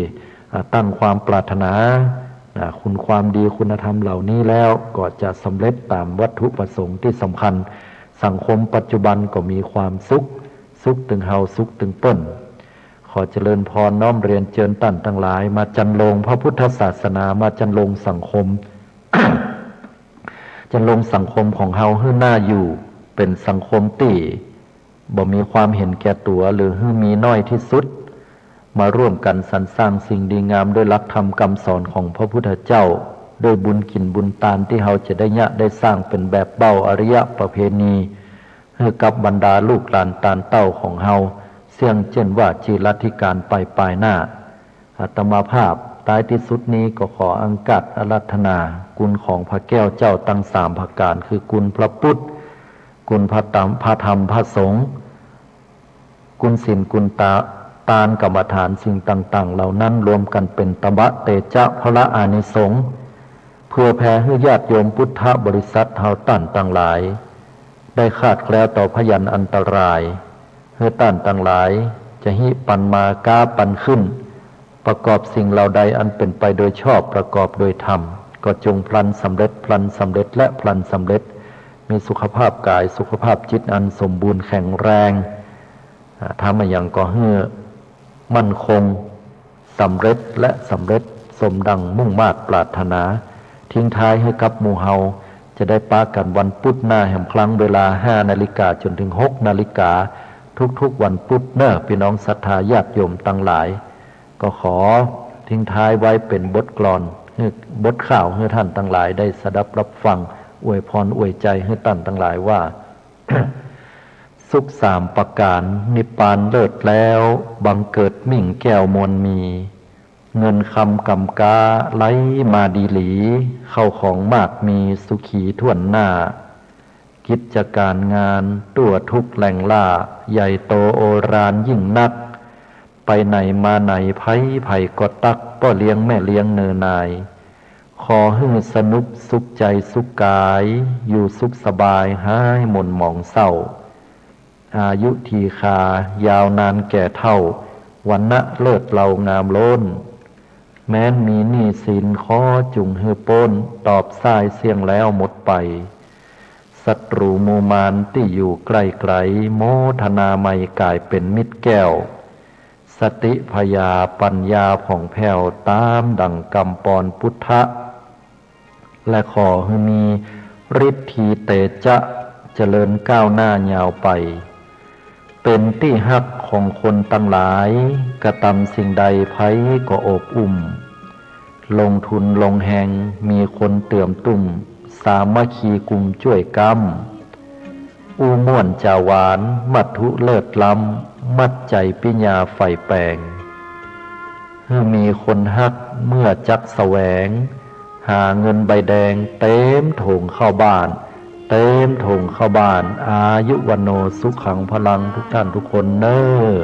อ่า ตั้งความปรารถนา อ่า คุณความดีคุณธรรมเหล่านี้แล้ว ก็จะสำเร็จต๋ามวัตถุประสงค์ตี้สำคัญ สังคมปัจจุบันก็มีความสุข สุขตึงเฮา สุขตึงเปิ้น ขอเจริญพรน้อมเรียนเจิญต้านตังหลาย มาจันโลงพระพุทธศาสนา มาจันโลงสังคม จันโลงสังคมของเฮาหื้อน่าอยู่ เป๋นสังคมตี้บ่มีความเห็นแก่ตั๋ว หรือหื้อมีน้อยตี้สุด มาร่วมกั๋นสรรสร้างสิ่งดีงามด้วยหลักธรรมกำสอนของพระพุทธเจ้า ด้วยบุญกิ๋นบุญตานตี้เฮาจะได้เยียะได้สร้างเป๋นแบบเบ้าอริยประเพณี หื้อกับบรรดาลูกหลานตานเต้าของเฮา เสี้ยงเจิ่นว่าจีรัติกาลไปปายหน้า อาตมาภาพท้ายตี้สุดนี้ก็ขออังคาศอาราธนา คุณของพระแก้วเจ้าตังสามประก๋าน คือคุณพระพุทธ คุณพระธรรม พระธรรม พระสงฆ์ คุณศีล คุณตา ตานกรรมฐานสิ่งต่างๆ เหล่านั้นรวมกั๋นเป๋นตบะเตจะพละอานิสงส์ เพื่อแผ่หื้อญาติโยมพุทธบริษัทเฮาต้านตังหลาย ได้คลาดแคล้วต่อพยันอันตราย หื้อต้านตังหลายจะฮิปันมาก๊าปันขึ้น ประกอบสิ่งเหล่าใดอันเป๋นไปโดยชอบประกอบโดยธรรม ก็จงพลันสำเร็จ พลันสำเร็จ และพลันสำเร็จ มีสุขภาพกายสุขภาพจิตอันสมบูรณ์แข็งแรง อ่า ทำอะหยังก็หื้อมั่นคง สำเร็จและสำเร็จสมดังมุ่งมาดปรารถนา ทิ้งท้ายหื้อกับหมู่เฮาจะได้ปะกั๋นวันพุธหน้าแหมครั้งเวลาห้านาฬิกาจ๋นถึงหกนาฬิกา ทุกๆ วันพุธเน่อ ปี้น้องศรัทธาญาติโยมตังหลาย ก็ขอทิ้งท้ายไว้เป๋นบทกลอน หื้อ บทข่าวหื้อต้านตังหลายได้สดับรับฟัง อวยพรอวยใจ๋หื้อต้านตังหลายว่า สุขสามประก๋าน นิพพานเลิศแล้ว บังเกิดมิ่งแก้วมวลมี เงินคำกำก๊าไหลมาดีหลี เข้าของมากมีสุขีถ้วนหน้า กิจก๋ารงานตั๋วทุกแหล่งล่า ใหญ่โตโอรานยิ่งนัก ไปไหนมาไหนใผๆ ก็ตั๊ก ป้อเลี้ยงแม่เลี้ยงเนอนาย ขอหื้อสนุกสุขใจ๋สุขกาย อยู่สุขสบายหายหม่นหมองเศร้า อายุทีคายาวนานแก่เฒ่า วรรณะเลิศเลางามล้น แม้นมีหนี้สินขอจุ่งหื้อป๊น ตอบส้ายเสี้ยงแล้วหมดไป ศัตรูหมู่มารตี้อยู่ใก้ไก๋ โมทนาใหม่ก๋ายเป๋นมิตรแก้ว สติผญาปั๋ญญาผ่องแผ้วต๋ามดั่งกำปอนปุทธะ และขอหื้อมีฤทธีเตจะเจริญก้าวหน้ายาวไป เป๋นตี้ฮักของคนตังหลาย กระตำสิ่งใดใผก็โอบอุ้ม ลงทุนลงแฮงมีคนเตื่อมตุ้ม สามัคคีกุมจ้วยก๊ำ อู้ม่วนจาหวาน มัตถุเลิศล้ำ มัดใจ๋ปิญญาใฝ่แป๋ง หื้อมีคนฮักเมื่อจักแสวง หาเงินใบแดงเต๋มโถงเข้าบ้าน เต๋มโถงเข้าบ้าน อายุวัณโณสุขังพลัง ทุกต้านทุกคนเน่อ